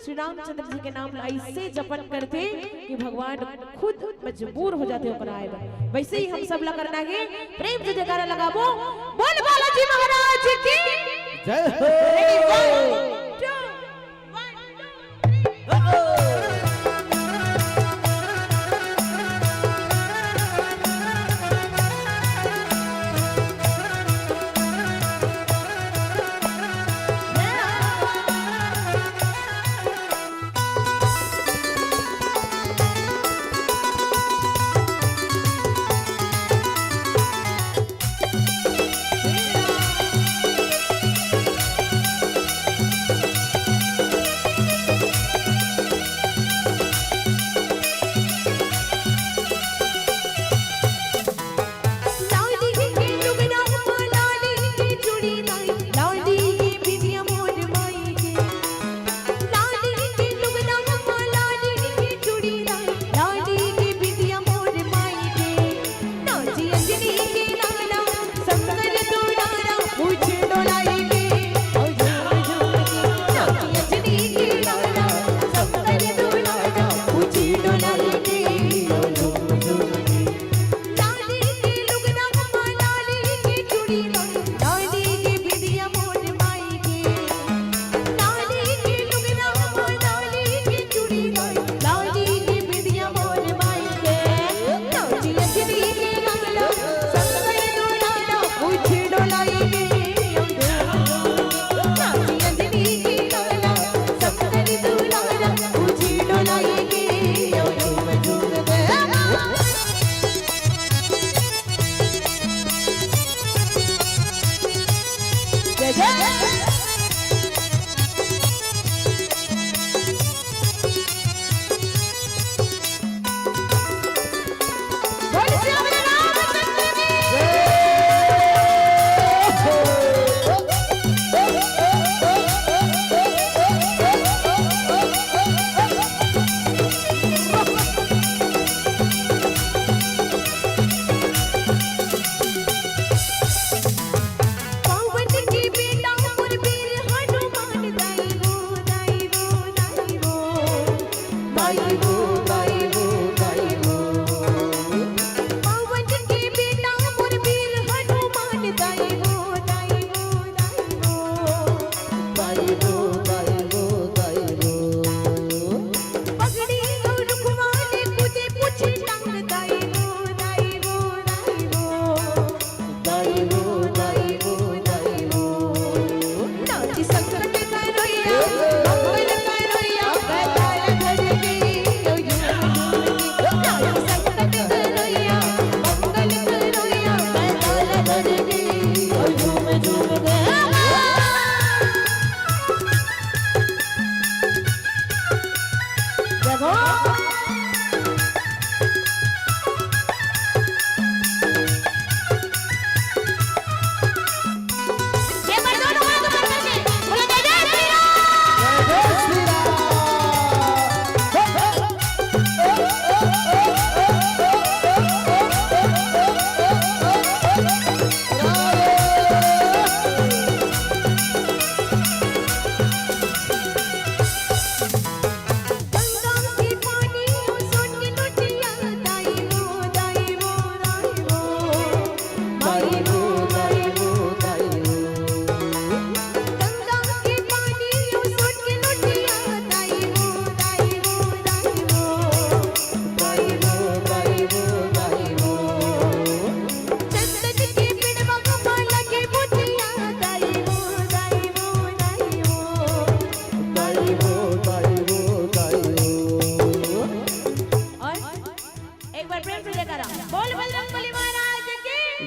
श्री रामचंद्र जी के नाम ला ऐसे जपन करते कि भगवान खुद मजबूर हो जाते ओकरा आए बर। वैसे ही हम सब ला करना है, प्रेम से जयकारा लगाबो, बोल बालाजी महाराज की जय हो। Ready, one, two, one, two, three।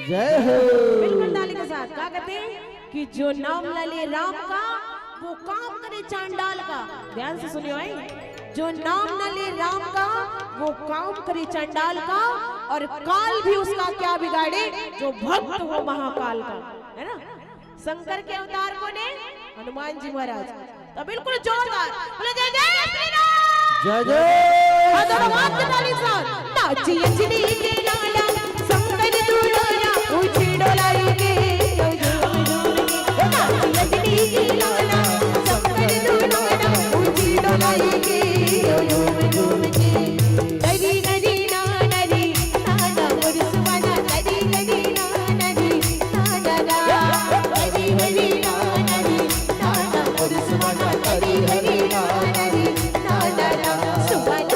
जय हो। बिल्कुल ताली के साथ। का कहते हैं कि जो नाम न ले राम का, वो काम करे चांडाल का। ध्यान से सुनियो, आई, जो नाम न ले राम का, वो काम करे चांडाल का, और काल भी उसका क्या बिगाड़े, जो भक्त हो महाकाल का। है ना? शंकर के अवतार कोन हे? हनुमान जी महाराज। तो बिल्कुल जोरदार बोले, जय जय श्री राम। जय जय। हाँ, दोनों हाथ के ताली से। नाची अंजनी के लाला, शंकर दुलारा, उछी डोलाई के, यो यो डोल के। नाची अंजनी के लाला, शंकर दुलारा, उछी डोलाई के, यो यो डोल के। नरी नरी ना नरी, ना ना मुरसुवाना, नरी नरी ना नरी, ना ना ना। नरी नरी ना नरी, ना ना मुरसुवाना, नरी नरी ना नरी, ना ना ना। सुवाना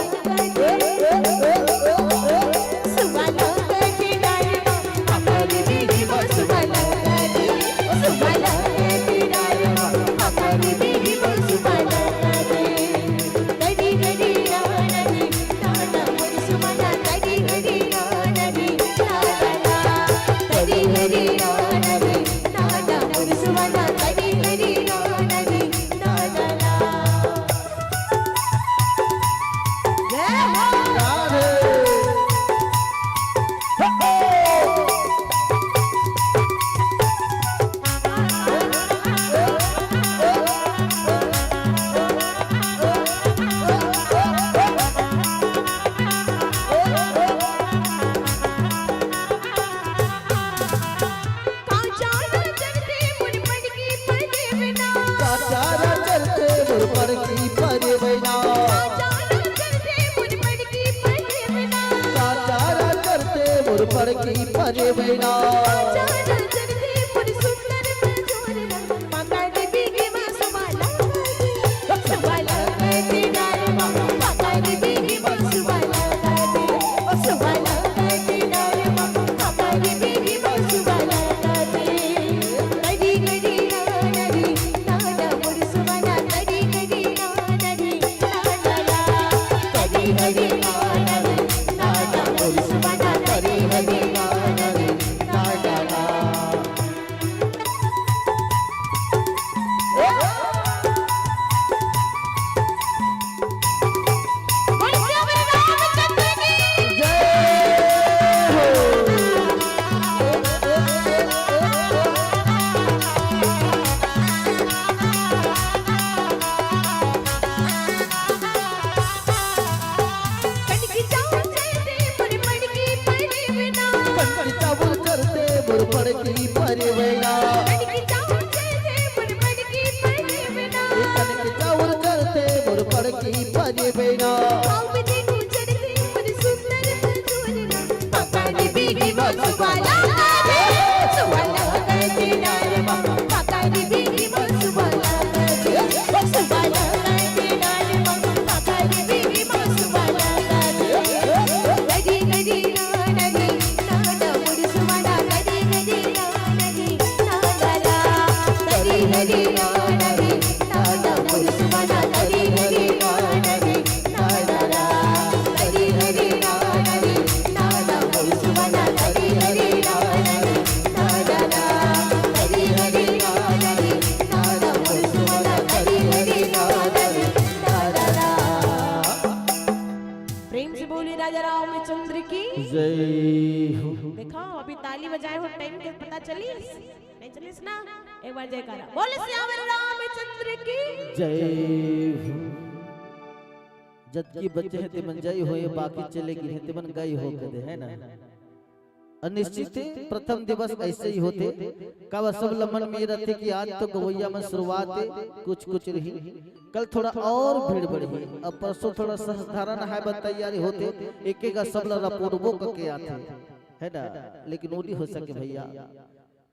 काचारा चलते मोर पड़की परे बैना। काचारा चलते मोर पड़की परे बैना। प्रेम से बोलिए राजा रामचंद्र की। जय हो। देखा, अभी ताली बजाए हो, टाइम के पता चलिस? नहीं चलिस ना? एक बार जयकारा बोले सियावर रामचंद्र की। जय हो। जतकी बचे हे तेमन जय होए, बाकी चले गे हे तेमन गई हो कदे, है ना? अउ निश्चित हे, प्रथम दिवस ऐसे ही होथे। काबर सब ल मन में रथे कि आज तो गवैया मन शुरुआत हे, कुछ कुछ रही, कल थोड़ा और भीड़ बढ़ही। अब परसों थोड़ा साधारण हे, बस तैयारी होथे, एक एक सब ल रपोटबो करके आथे, है ना? लेकिन वो नहीं हो सके भैया।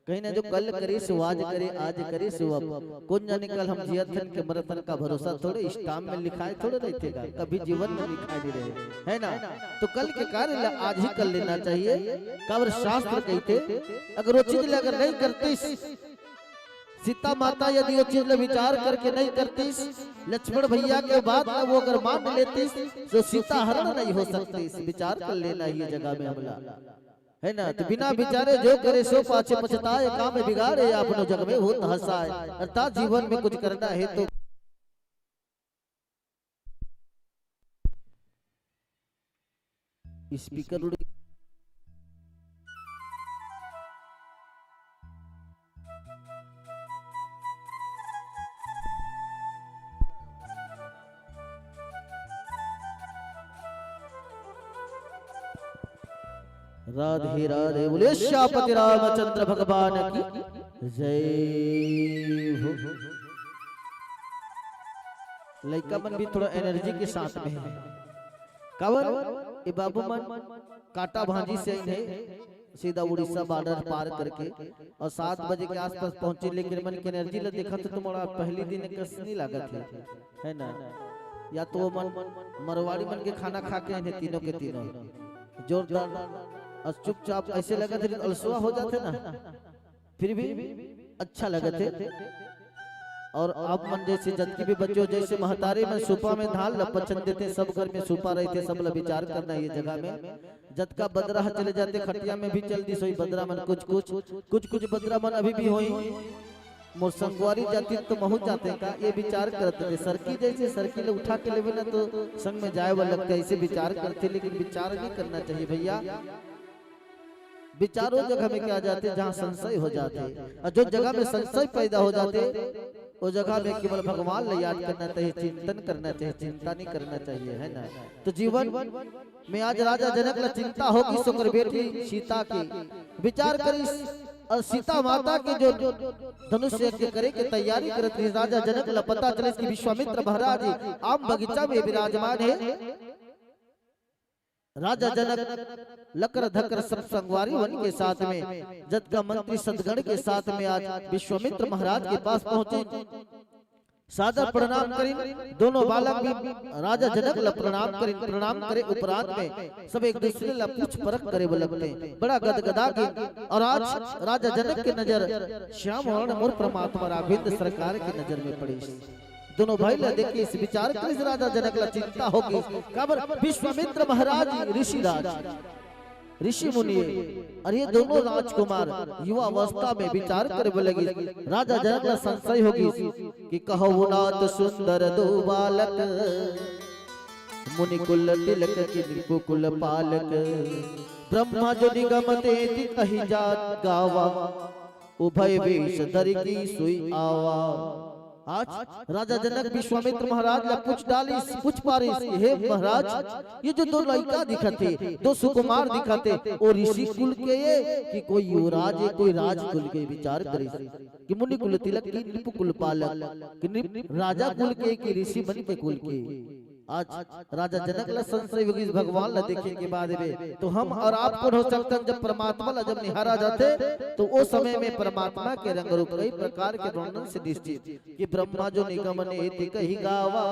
कहीं ना जो कल करे सो आज करे, आज करे सो अब। कोन जाने कल हम जियत हन के मरत हन का भरोसा थोड़े, स्टाम्प में लिखाए थोड़े रहिथे गा, कभी जीवन में लिखाए नहीं रहे, है ना? तो कल के कार्य ला आज ही कर लेना चाहिए। काबर शास्त्र कहिथे, अगर वो चीज ला अगर नहीं करतीस, सीता माता यदि वो चीज ला विचार करके नहीं करतीस, लक्ष्मण भैया के बात ला वो अगर मान लेतीस, तो सीता हरण नहीं हो सकतीस। विचार कर लेना ये जगह में हमला। है ना? तो बिना विचारे जो करे सो पाछे पछताए, काम बिगाड़े आपनो जग में होत हंसाए। अर्थात जीवन में कुछ करना है तो स्पीकर उड़ गया। राधे राधे, बोले श्यामपति रामचंद्र भगवान की जय हो। लइका मन भी थोड़ा एनर्जी के साथ में है। काबर? ये बाबू मन कांटा भांजी से आइन हे, सीधा उड़ीसा बॉर्डर पार करके, और सात बजे के आसपास पहुंचे, लेकिन मन के एनर्जी ला देखत तो मोला पहली दिन कस नहीं लागत है, है ना? या तो वो मन मरवाड़ी मन के खाना खा के आइन हे, तीनों के तीनों जोरदार, और चुपचाप ऐसे लगत है अलसुआ हो जाथे ना, फिर भी अच्छा लगत है। और आप मन जैसे जतकी भी बच्चों, जैसे महतारी मन सूपा में धान ला पचन देथे, सब घर में सूपा रहिथे, सब ला विचार करना ये जगह में। जतका बदरा ह चले जाथे, खटिया में भी चल दिस होई बदरा मन, कुछ कुछ, कुछ कुछ बदरा मन अभी भी होई। मोर संगवारी जाति तो महू जाते का, ये विचार करत हे, सरकी जैसे सरकी ले उठा के लेवे ना तो संग में जाए वाला लगते, ऐसे विचार करते, लेकिन विचार नहीं करना चाहिए भैया। विचार ओ जगह में क्या जाथे, जहाँ संशय हो जाथे, और जो जगह में संशय पैदा हो जाथे, ओ जगह में केवल भगवान ला याद करना चाहिए, चिंतन करना चाहिए, चिंता नहीं करना चाहिए, है ना? तो जीवन में आज राजा जनक ला चिंता होगी, ओकर बेटी सीता की विचार करिस, और सीता माता के जो धनुष यज्ञ करे के तैयारी करत रहिस, राजा जनक ला पता चलिस कि विश्वामित्र महाराज आम बगीचा में विराजमान है। राजा जनक लकर धकर सब संगवारी मन के साथ में, जतका मंत्री सदगण के साथ में आज विश्वामित्र महाराज के पास पहुंचे, सादर प्रणाम करिन। दोनों बालक भी राजा जनक ला प्रणाम करिन। प्रणाम करे उपरांत में सब एक दूसरे ला पूछ परख करे बर लगथे, बड़ा गदगदा के। और आज राजा जनक के नजर श्याम वर्ण मोर परमात्मा राघवेंद्र सरकार के नजर में पड़िस। दोनों भाई ला देख के इस विचार करिस, राजा जनक ला चिंता होगी, काबर विश्वामित्र महाराज ऋषि राज, ऋषि मुनि, और ये दोनों राजकुमार युवा अवस्था में विचार करे बर लगिस। राजा जनक ला संशय होगी कि कहु नाथ सुंदर दो बालक, मुनि कुल तिलक की नृप कुल पालक, ब्रह्मा जो निगम तेती कहि जात गावा, उभय वेश धरि की सोई आवा। आज राजा जनक विश्वामित्र महाराज ला पूछ डालिस, पूछ पारिस, हे महाराज, ये जो दो लइका दिखत हे, दो सुकुमार दिखत हे, ओ ऋषि कुल के ये कि कोई युवराज है, कोई राज कुल के? विचार करिस कि मुनि कुल तिलक की नृप कुल पालक, कि नृप राजा कुल के कि ऋषि मन के कुल के। आज राजा जनक ला संशय होगिस भगवान ला देखे के बाद में, तो हम और आप कोन हो सकथन? जब परमात्मा ला जब निहारा जाथे, तो ओ समय में परमात्मा के रंग रूप कई प्रकार के वर्णन से निश्चित कि ब्रह्मा जो निगम नेति कहि गावा,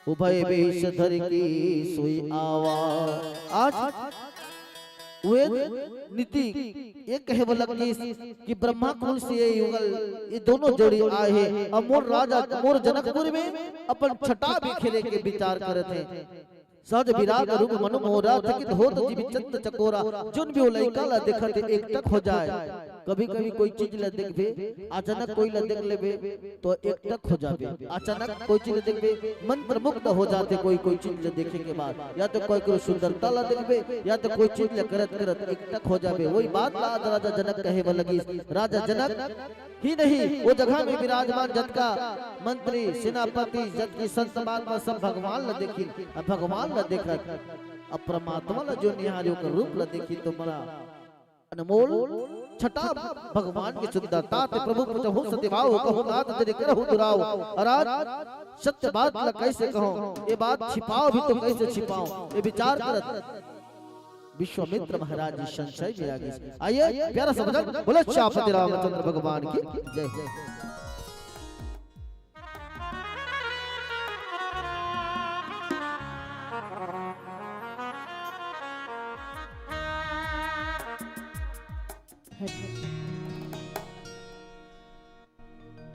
उभय वेश धरि की सोई आवा। आज वेद नीति ये कहे वाला कि, कि ब्रह्मा कुल से ये युगल, ये दोनों जोड़ी आए हैं। अब मोर राजा, मोर जनकपुर में अपन छटा बिखेरे के विचार करत हे। सहज विराग रूप मनु मोहरा, थकित होत जिमि चंद चकोरा। जोन भी वो लइका ला देखत हे, एकटक हो जाए। कभी-कभी कोई चीज ला देखबे, अचानक कोई ला देख लेबे, तो एकटक हो जाबे। अचानक कोई चीज ला देखबे, मंत्रमुग्ध हो जाथे कोई, कोई चीज ला देखे के बाद। या तो कोई, कोई सुंदरता ला देखबे, या तो कोई चीज ला करत करत एकटक हो जाबे। वही बात ला आज राजा जनक कहे बर लगिस। राजा जनक ही नहीं, वो जगह में विराजमान जतका मंत्री, सेनापति, जतकी संत महात्मा सब भगवान ला देखिन। अब भगवान ला देखत, अब परमात्मा ला जो निहारी, ओकर रूप ला देखिन, तो बड़ा अनमोल छटा भगवान के सुंदरता ते प्रभु पूछहु सति भाव, कहु नाथ जनि करहु दुराव। और आज सत्य बात ला कैसे कहूं, ये बात छिपाओ भी तो कैसे छिपाओ, ये विचार करत विश्वामित्र महाराज जी संशय में आ गए। आइए प्यारा सा भजन, बोलो श्यामपति रामचंद्र भगवान की जय।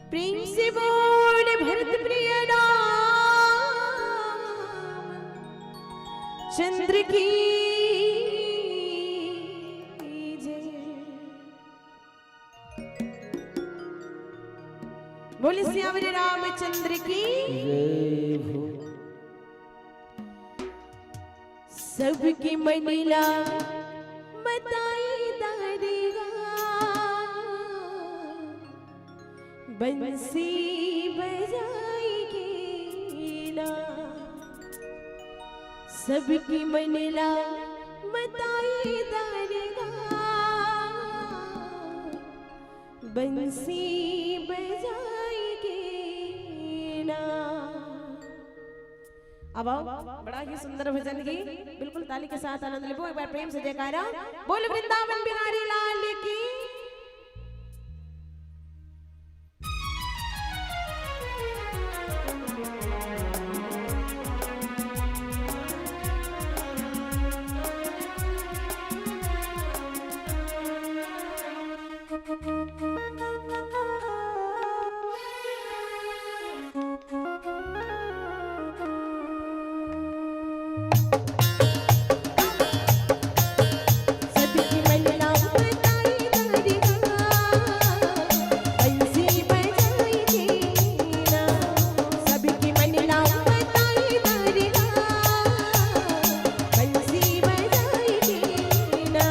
प्रेम से बोल भरत प्रिय राम चंद्र की बोले सियावर रामचंद्र की। जय हो। सबके मन ला मताई दारेगा, बंसी बजाई के ना। सबके मन ला मताई दारेगा, बंसी बजाई के ना। अब आओ, बड़ा ही सुंदर भजन गीत, बिल्कुल ताली के साथ आनंद लेबो। एक बार प्रेम से जयकारा, बोल वृंदावन बिहारी लाल की। सबके मन ला बताई दारेगा, बंसी बजाई के ना। सबके मन ला बताई दारेगा, बंसी बजाई के ना।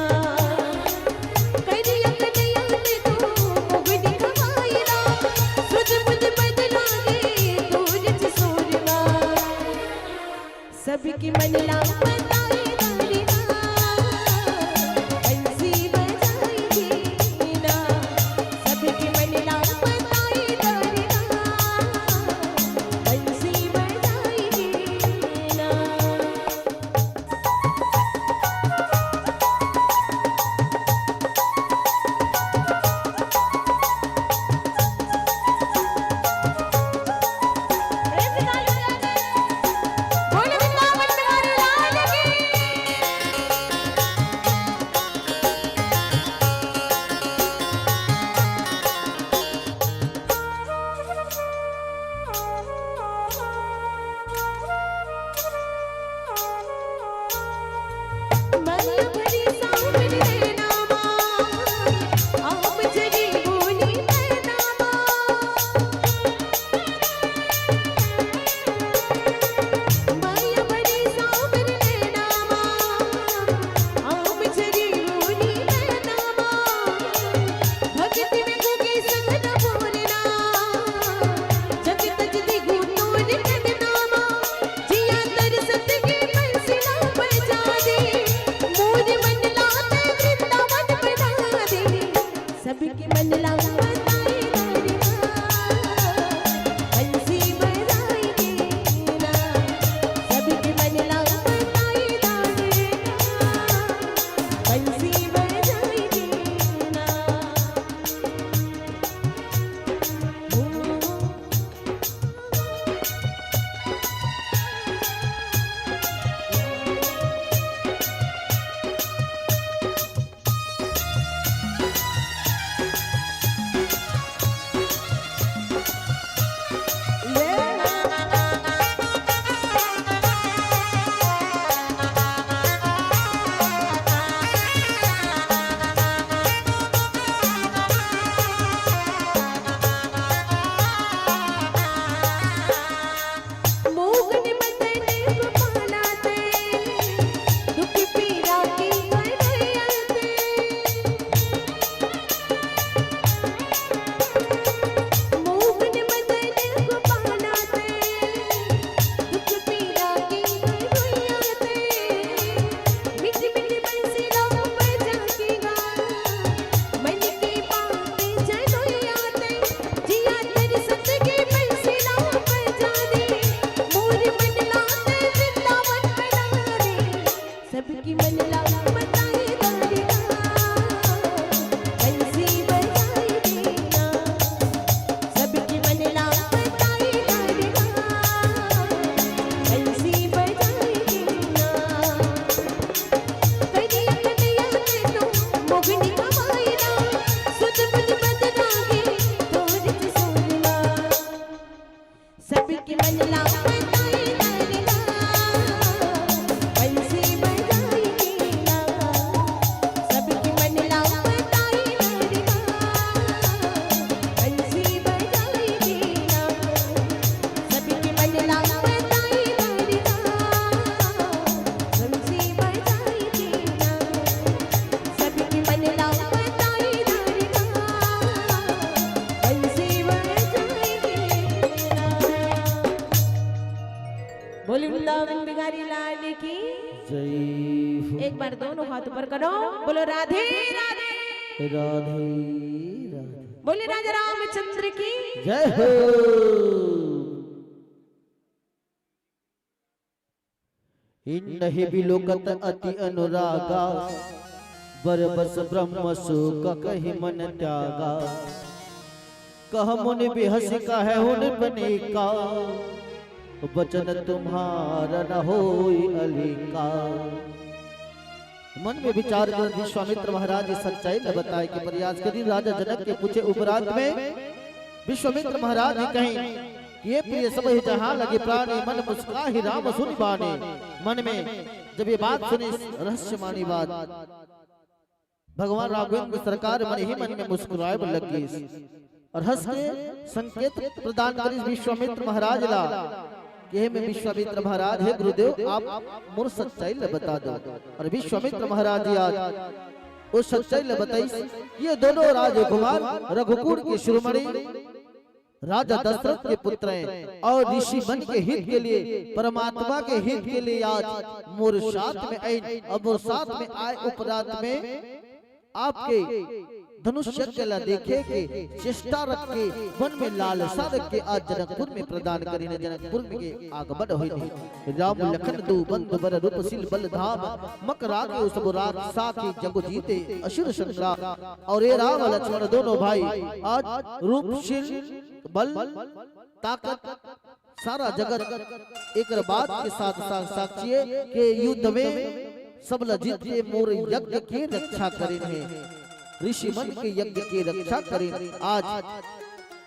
सबके मन ला बताई दारेगा, बंसी बजाई के ना। सबके मन ला बताई दारेगा, बंसी बजाई के ना। सबके मन ला बताई दारेगा, बंसी बजाई के ना। सबके मन ला बताई दारेगा, बंसी बजाई के ना। करिया कन्हैया के तो मोगनी खवाई ना, सुध बुध बदनागे तोर सोनवा। सबके मन ला बताई दारेगा, बंसी बजाई के जय हो। एक बार दोनों हाथ ऊपर करो, बोलो राधे राधे। राधे राधे। बोले राजा रामचंद्र की। जय हो। इन्नहि बिलोकत अति अनुरागा, बरबस ब्रह्म शोक कहि मन त्यागा। कह मुनि बिहसि कहै हुनि पनेका, बचन तुम्हारा न होई अलीका। मन में विचार कर विश्वामित्र महाराज जी सच्चाई ल बताय के प्रयास करिन। राजा जनक के पूछे उपरांत में विश्वामित्र महाराज जी कहिन कि ये प्रिय सब ही जहां लगे प्राणी, मन मुस्काहि राम सुनि बानी। मन में जब ये बात सुनी, रहस्यमानी बात, भगवान राघवेंद्र सरकार मन ही मन में मुस्कुराय बर लग गिस और हंस के संकेत प्रदान करिस विश्वामित्र महाराज ला। कहे में विश्वामित्र महाराज, हे गुरुदेव, आप मोर सच्चाई ल बता दो। और विश्वामित्र महाराज जी आज वो सच्चाई ल बताइस। ये दोनों राजकुमार रघुकुल के शिरोमणि राजा दशरथ के पुत्र हैं और ऋषि मन के हित के लिए, परमात्मा के हित के लिए आज मोर साथ में आइन और मोर साथ में आय उपरांत में आपके धनुष यज्ञ ला देखे के चेष्टा रख के, मन में लालसा रख के आज जनकपुर में प्रदान करिन। जनकपुर में के आगमन होइने। राम लखन दो बंधु बर रूप शील बल धाम, मकरा के उसबो रात साथी जग जीते असुर संग्राम। और ये राम लक्ष्मण दोनों भाई आज रूप शील बल ताकत सारा जगत एकर बात के साथ साथ साक्षी हे के युद्ध में सब ल जीत के मोर यज्ञ के रक्षा करिन हे, ऋषि मन के यज्ञ के रक्षा करिन। आज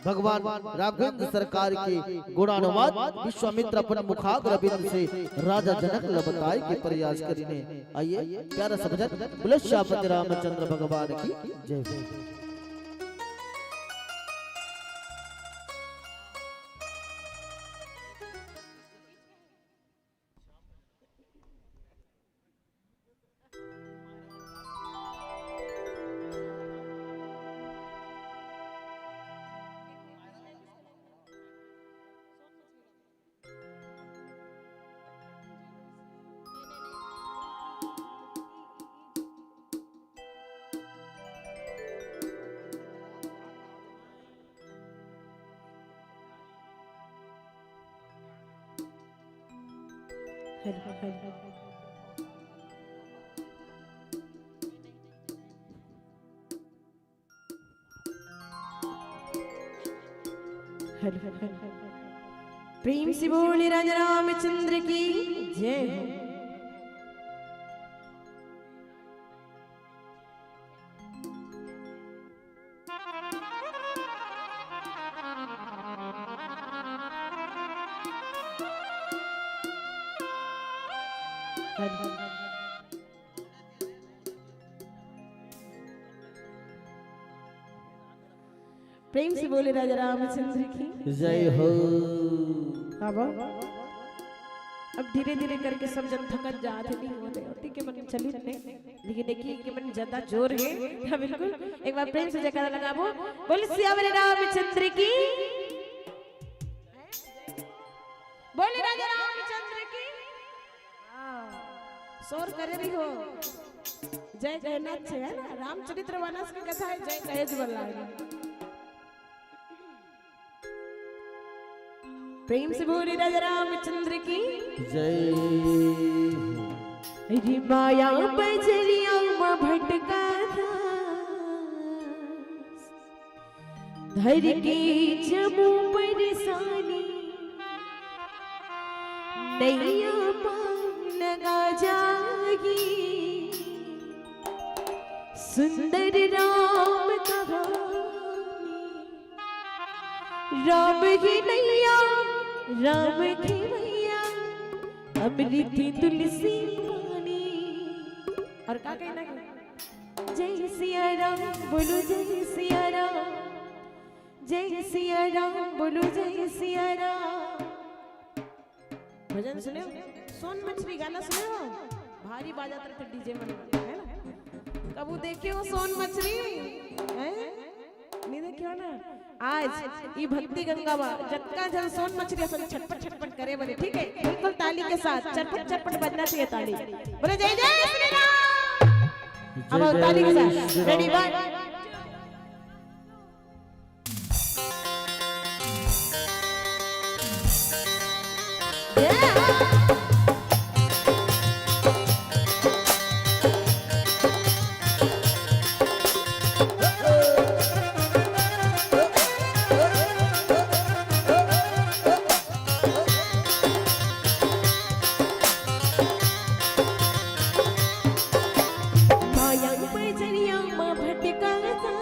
भगवान राघवेंद्र सरकार के गुणानुवाद विश्वामित्र अपन मुखाग्र बिंद से राजा जनक ल बताय के प्रयास करिन हे। आइए प्यारा सब जन बोले श्यामपति रामचंद्र भगवान की जय हो। Hello, hello. Hello, hello. प्रेम से बोले राजा रामचंद्र की जय हो। प्रेम से बोले राजा रामचंद्र की जय हो। अब, अब धीरे धीरे करके सब जन थकत जात हे, नहीं होते, होती के मन चली नहीं। लेकिन देखिए कि मन ज्यादा जोर हे, हाँ, बिल्कुल। एक बार प्रेम से जयकारा लगाबो, बोल सियावर रामचंद्र की, बोल राजा रामचंद्र की। हाँ, शोर करे रही हो, जय कहना अच्छे है ना, रामचरित्र मानस की कथा है, जय कहे जी बोल रहा है। प्रेम से बोले राजा रामचंद्र की जय। अरे माया बजरिया मा भटका था, धर के जमू परेशानी, नैया पार लगा जाही। सुंदर राम कहानी, राम ही नैया, राम खेवैया, अमृत तुलसी पानी। और का कहना है? जय सिया राम, बोलो जय सिया राम, जय सिया राम, बोलो जय सिया राम। भजन सुने हो? सोन मछली गाना सुने हो? भारी बाजात रहिथे डीजे मन, है ना? कभू देखे हो सोन मछली? हैं? नहीं देखियो ना, आज ई भक्ति गंगा मा जतका झन सोन मछरी असन छटपट छटपट करे बने, ठीक है? बिल्कुल ताली के साथ चरपट चरपट बजना चाहिए ताली। बोले जय जय श्री राम। अब ताली के साथ ready one। माया बजरिया मा भटका था,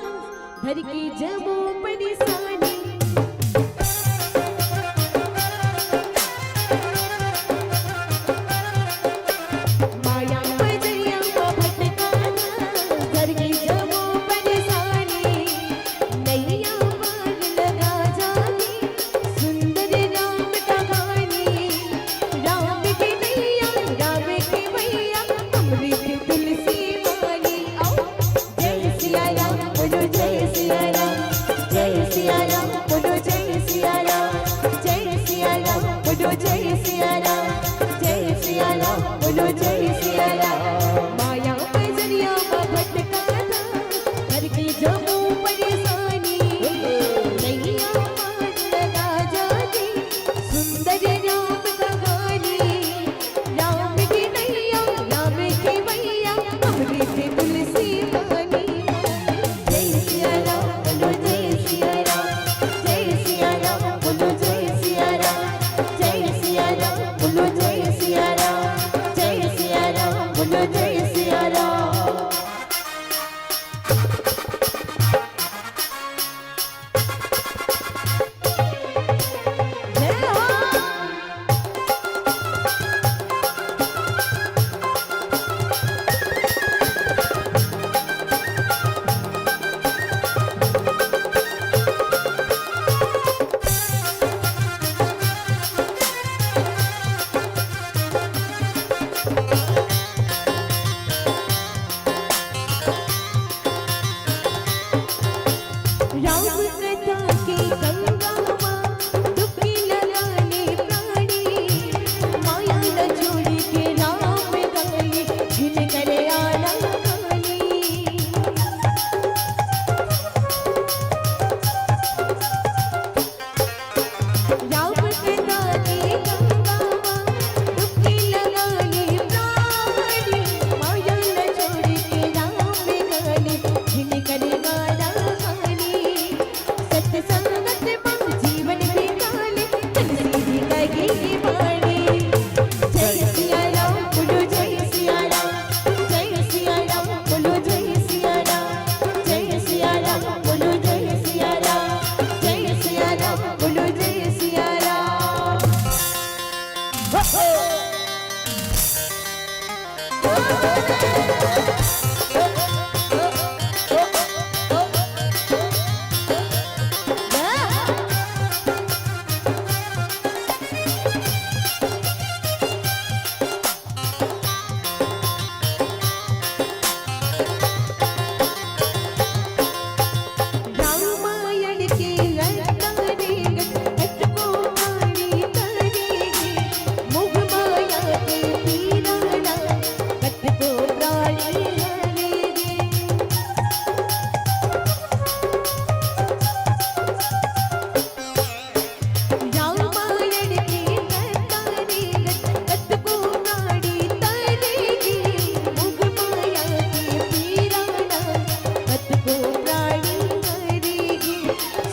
धर के जम्मो परेशानी। माया बजरिया मा भटका था, धर के जम्मो परेशानी। नैया पार लगा जानी, सुंदर राम कहानी। राम के नैया, राम के भैया, अमृत तुलसी वाली। आओ। जय सिया राम, बोलो जय सिया राम। जय सिया राम, बोलो जय सिया राम। जय सिया राम, बोलो जय सिया राम। जय सिया राम, बोलो जय सिया राम। माया बजरिया मा भटका था, धर के जम्मो परेशानी। नैया पार लगा जानी, सुंदर राम कहानी। राम के नैया, राम के भैया, अमृत तुलसी वाली। जय सिया राम, बोलो जय सिया राम। जय सिया राम, बोलो जय सिया राम। जय सिया राम, बोलो जय सिया राम। जय सिया राम, बोलो जय सिया राम। राम कथा के गंगा मा डुबकी लगाने प्राणी, माया न छोड़ के राम गाए, जिन करे आना खानी। राम कथा के गंगा मा डुबकी लगाने प्राणी, माया न छोड़ के राम गाए, जिन करे आना खानी। सत्संगत मा जीवन बिताले, तुलसी जी कहे वाणी। जय सिया राम, बोलो जय सिया राम। जय सिया राम, बोलो जय सिया राम। जय सिया राम, बोलो जय सिया राम। जय सिया राम, बोलो जय सिया राम। हो, हो। रामायण के लंका रे कतको पानी तरे गे, मोह माया के पीरा ला कतको प्राणी हरे गे। रामायण के कथा रे कतको प्राणी तरे गे, मोह माया के पीरा ला कतको प्राणी हरे गे।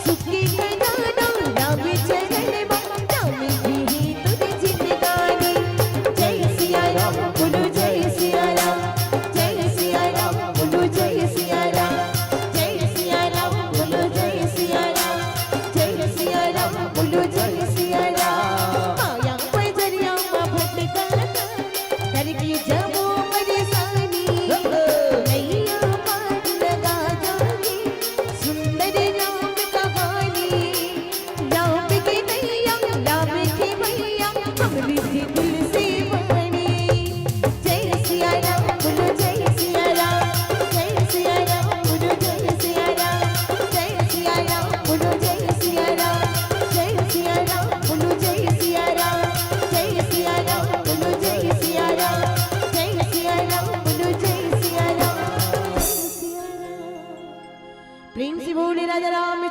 सुखी कनाना राम चरण मा, राम की ही तुझ जिंदगानी। जय सिया राम, बोलो जय सिया राम। जय सिया राम, बोलो जय सिया राम। जय सिया राम, बोलो जय सिया राम। जय सिया राम, बोलो जय सिया राम। माया बजरिया मा भटकत, डर के जम्मो परेशानी। नैया पार लगा जानी, सुंदर राम कहानी। राम के नैया, राम के भैया, अमृत तुलसी वाणी। जय सिया राम, बोलो जय सिया राम। जय सिया राम, बोलो जय सिया राम। जय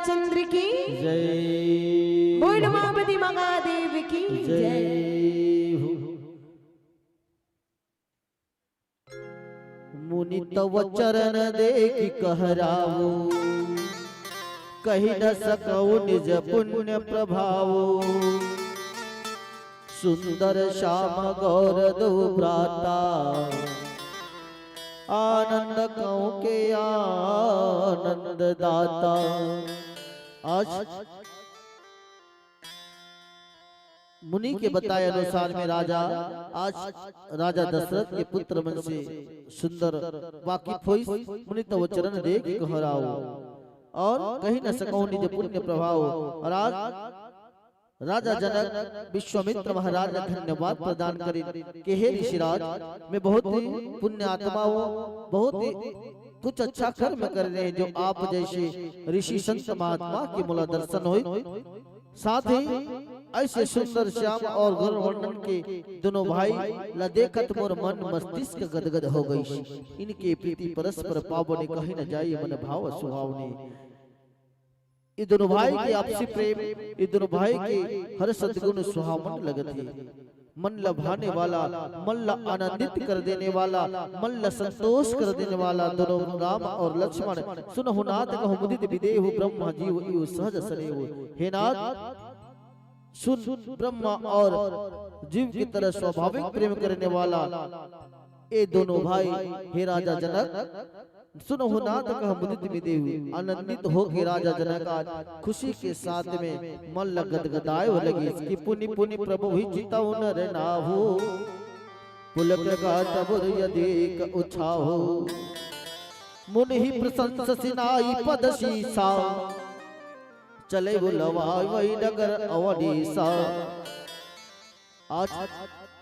चंद्र की जय। बोल उमापति महादेव की जय। जय हो। मुनि तव चरण देखि कहरावो, कहि न सकौ निज पुण्य प्रभावो। सुंदर श्याम गौर दो भ्राता, आनंद कौ के आनंद दाता। आज मुनि के बताए अनुसार में राजा, आज राजा दशरथ के पुत्र मन से सुंदर वाकिफ होइस। मुनि तव चरण देखि कहरावो, और कहि न सकौ निज पुण्य प्रभावो। और आज राजा जनक विश्वामित्र महाराज ला धन्यवाद प्रदान करिन कि हे ऋषिराज, मैं बहुत ही पुण्य आत्मा हूँ, बहुत ही कुछ अच्छा कर्म करे रहें, जो आप जैसे ऋषि संत महात्मा के मोला दर्शन होइस। साथ ही ऐसे सुंदर श्याम और गौर वर्णन के दोनों भाई ला देखत मोर मन मस्तिष्क गदगद हो गइस। इनके प्रीति परस्पर पावनी, कहि न जाय मन भाव सुहावनी। ये दोनों भाई के आपसी प्रेम, ये दोनों भाई के हर सद्गुण सुहावन लगथे। मन ल भाने वाला, मन ल आनंदित कर देने वाला, मन ल संतोष कर देने वाला दोनों राम और लक्ष्मण। सुनहु नाथ कहु मुदित विदेहु, ब्रह्मा जीव इव सहज सनेहु। हे नाथ, सुन, ब्रह्मा और जीव की तरह स्वाभाविक प्रेम करने वाला ये दोनों भाई, हे राजा जनक, सुनहु नाथ कहु मुदित विदेहु। आनंदित होके राजा जनक आज खुशी के साथ में मन ल गदगदाए हो लगिस कि पुनि पुनि प्रभु ही जितउ नर नाहु, पुलक गात बुर अधीक उछाहु। मुनि ही प्रशंससि नाई पद सीसा, चले बुलवाई वही नगर अवनीसा। आज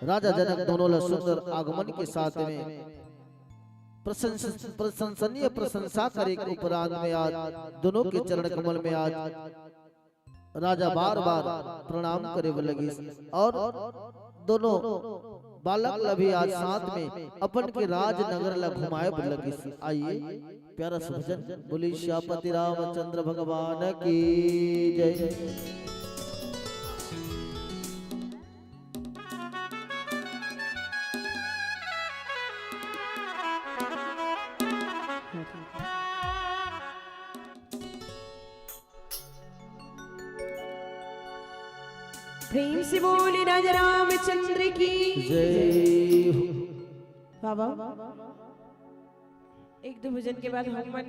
राजा जनक दोनों ला सुंदर आगमन के साथ में प्रशंस-, प्रशंसनीय प्रशंसा करे के उपरांत में आज दोनों के चरण कमल में आज राजा बार बार प्रणाम करे बर लगिस और दोनों बालक ला भी आज साथ में अपन के राजनगर ला घुमाए बर लगिस। आइए प्यारा सा भजन। बोलिए सियापति रामचंद्र भगवान की जय। प्रेम से बोले राजा रामचंद्र की जय हो। बाबा, एक दो भजन के बाद हम मन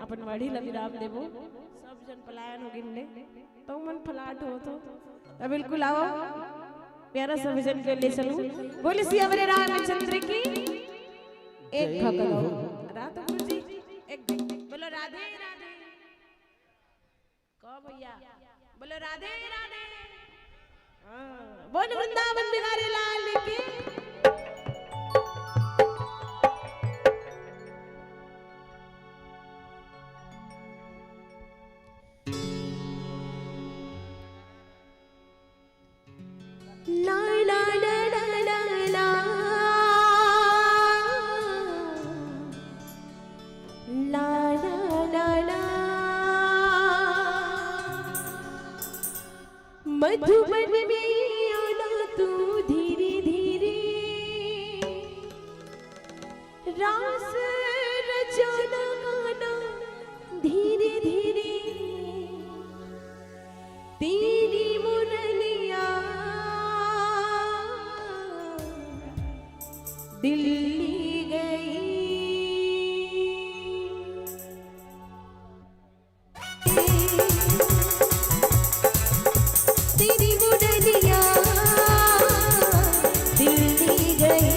अपन वाणी ला विराम देबो। सब जन पलायन हो गिन ले, तो मन पलाट हो तो, तो बिल्कुल आओ, प्यारा सा भजन के ले चलूं। बोले सियावर रामचंद्र की। एक खा करो। राधा गुरु जी, एक बोलो राधे राधे। कहो भैया, बोलो राधे राधे। हाँ, बोल वृंदावन बिहारी लाल की। ला, ला, ला, ला, ला, ला। ला, ला, ला, ला। मधुबन में आना तू धीरे धीरे, रास रचाना गाना धीरे धीरे, तेरी मुरलिया दिल्ली गई। तेरी मुरलिया दिल्ली गई।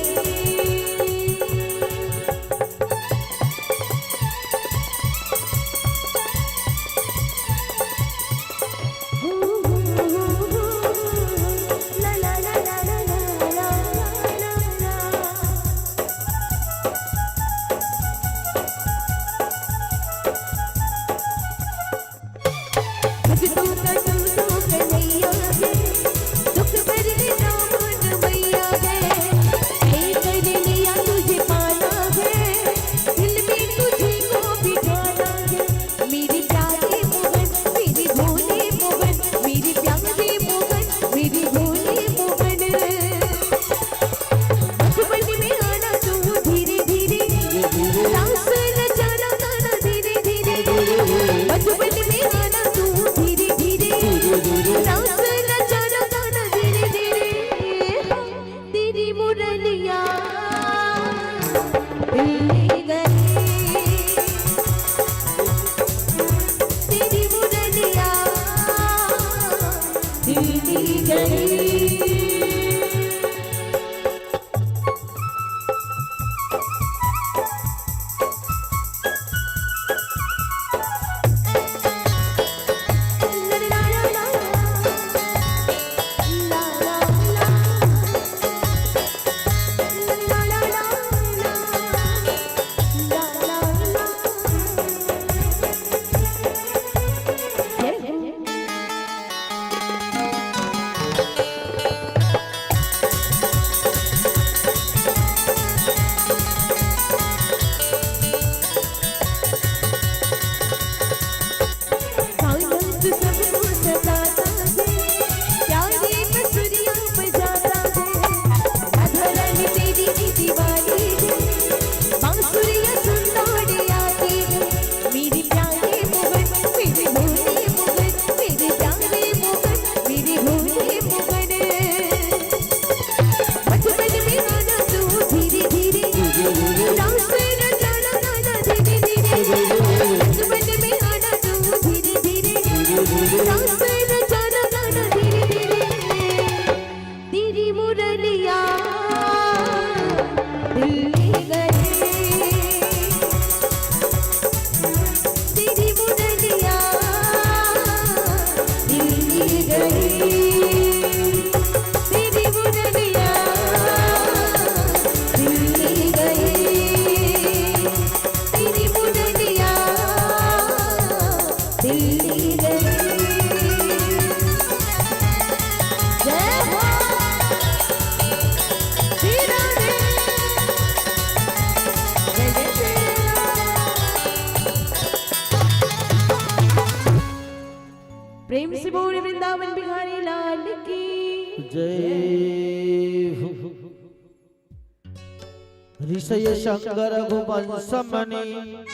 ऋषय शंकर रघुवंश मणि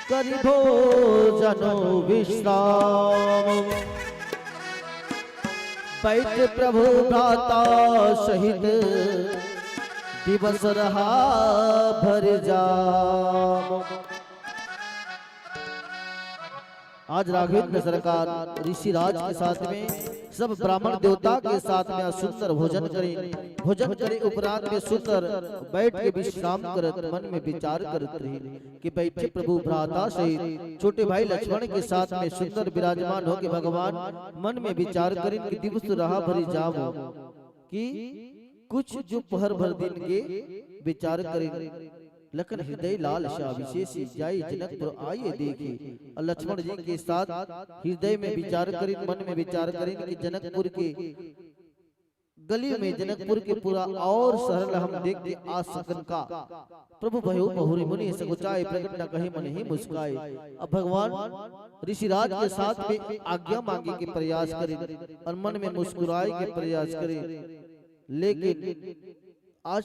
करि भोजन विश्राम। बैठ प्रभु भ्राता सहित दिवस रहा भरि जाम। आज राघवेंद्र सरकार ऋषिराज के साथ में सब ब्राह्मण देवता के साथ में आज सुंदर भोजन करे। भोजन करे उपरांत में सुंदर बैठ के विश्राम करत मन में विचार करत रही कि बैठे प्रभु भ्राता सहित छोटे भाई लक्ष्मण के साथ में सुंदर विराजमान होके भगवान मन में विचार करें कि दिवस रहा भरि जाम कि कुछ जो पहर भर दिन के विचार करें। लखन हृदय लालसा विशेष, जाई जनकपुर आए देखे। और लक्ष्मण जी के साथ हृदय में विचार करें, मन में विचार करें कि जनकपुर के गली में, जनकपुर के पूरा और शहर ला हम देख के आ सकन का। प्रभु भयो बहुरी मुनि सकुचाए, प्रगट न कहे मन ही मुस्काए। अब भगवान ऋषिराज के साथ में आज्ञा मांगे के प्रयास करें और मन में मुस्कुराए के प्रयास करें, लेकिन आज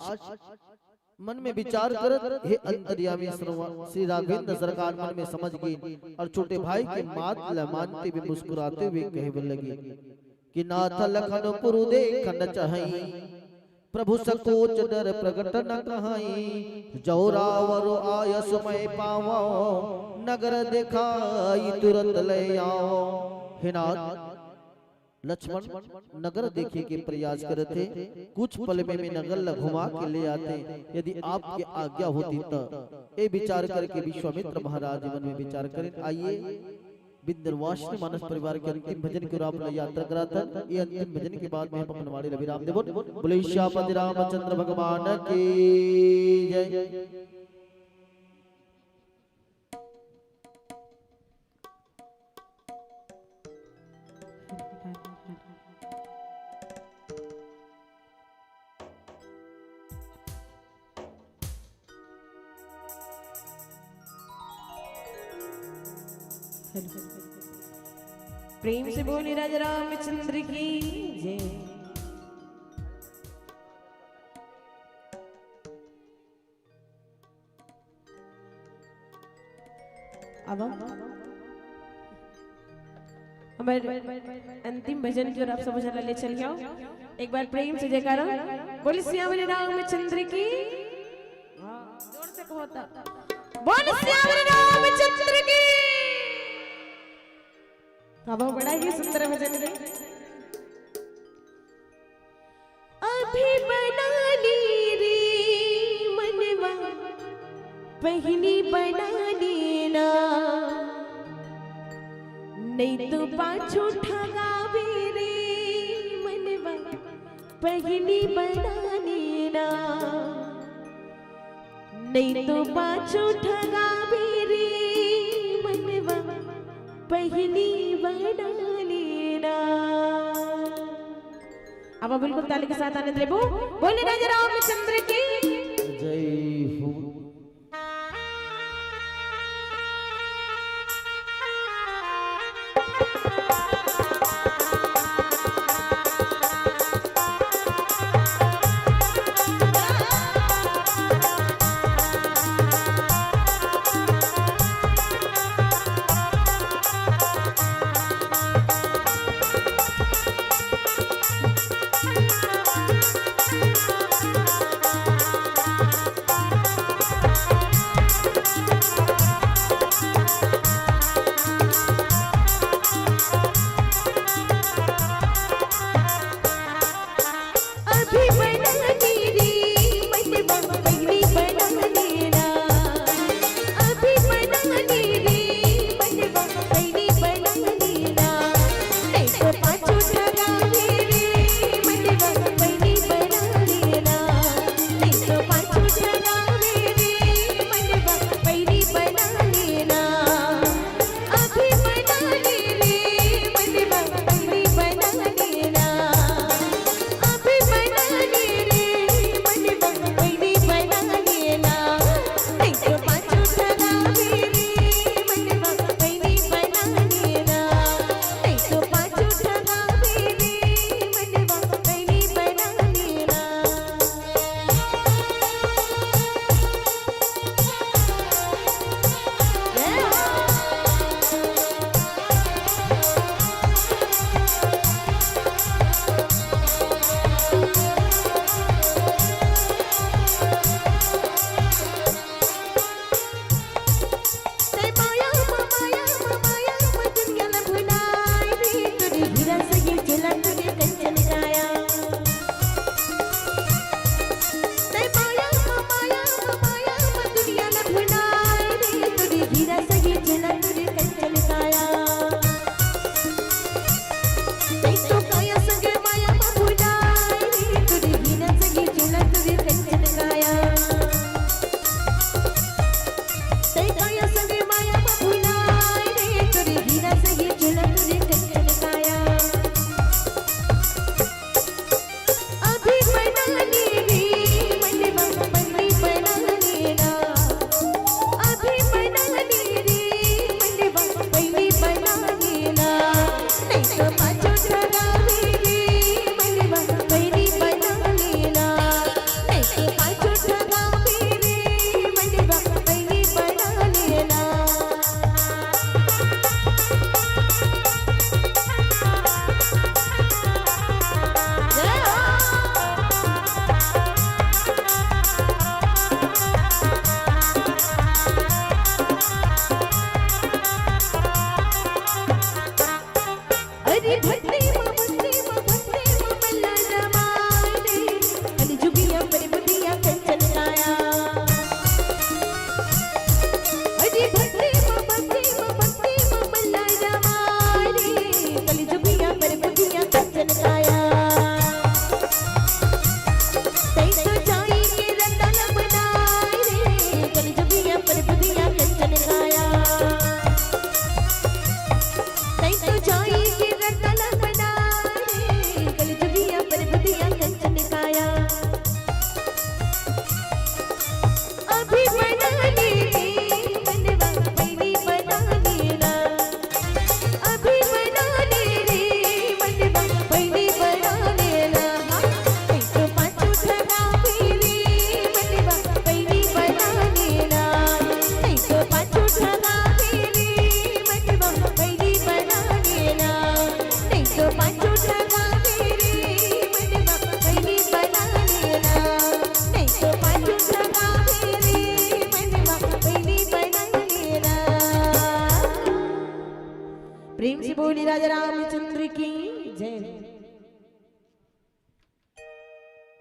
मन में विचार करत हे अंतर्यामी सर्व-, श्री राघवेंद्र सरकार मन में समझ गए और छोटे भाई के मात ल मानते हुए मुस्कुराते हुए कहे लगे कि नाथ लखन पुरु देखन चाही, प्रभु सकोच डर प्रगट न कहाई। जो रावरु आय सुमय पावो, नगर देखाई तुरत ले आओ। हे नाथ, लक्ष्मण नगर देखे के प्रयास करत हे, कुछ पल में मैं नगर ला घुमा के ले आते, यदि आपके आज्ञा होती त। ए विचार करके विश्वामित्र महाराज मन में विचार करें। आइए, बिंदवासिनी मानस परिवार के अंतिम भजन के ओर आप ला यात्रा कराथन। ये अंतिम भजन के बाद में हम अपन वाणी ला विराम देबो। बोले सियापति रामचंद्र भगवान की जय। प्रेम से बोले राजा रामचंद्र की जय। अब हम हमारे अंतिम भजन की ओर आप सब जन ला ले चल जाओ। एक बार प्रेम से जयकारा। बोल सियावर रामचंद्र की। जोर से कहो तो। बोल सियावर रामचंद्र की। अब बड़ा ही सुंदर भजन है। अभी बना ले रे मनवा, पहिली बना लेना, नहीं तो पाछू ठगावे रे मनवा, पहिली बना लेना, नहीं तो पाछू ठगावे रे मनवा, पहिली बना लेना। अब बिल्कुल ताली के साथ आनंद लेबो। बोले राजा रामचंद्र की जय हो।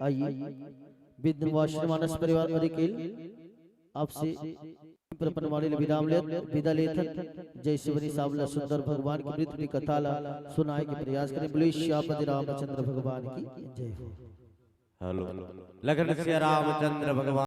आइए, बिंदवासिनी मानस परिवार मरी के आपसे पर अपन वाणी ले विराम लेत, विदा लेथन। जय शिवनी सावला सुंदर भगवान की मृत की कथा ला सुनाए के प्रयास करें। बोलिए सियापति रामचंद्र भगवान की जय हो। हेलो, लखन सिया रामचंद्र भगवान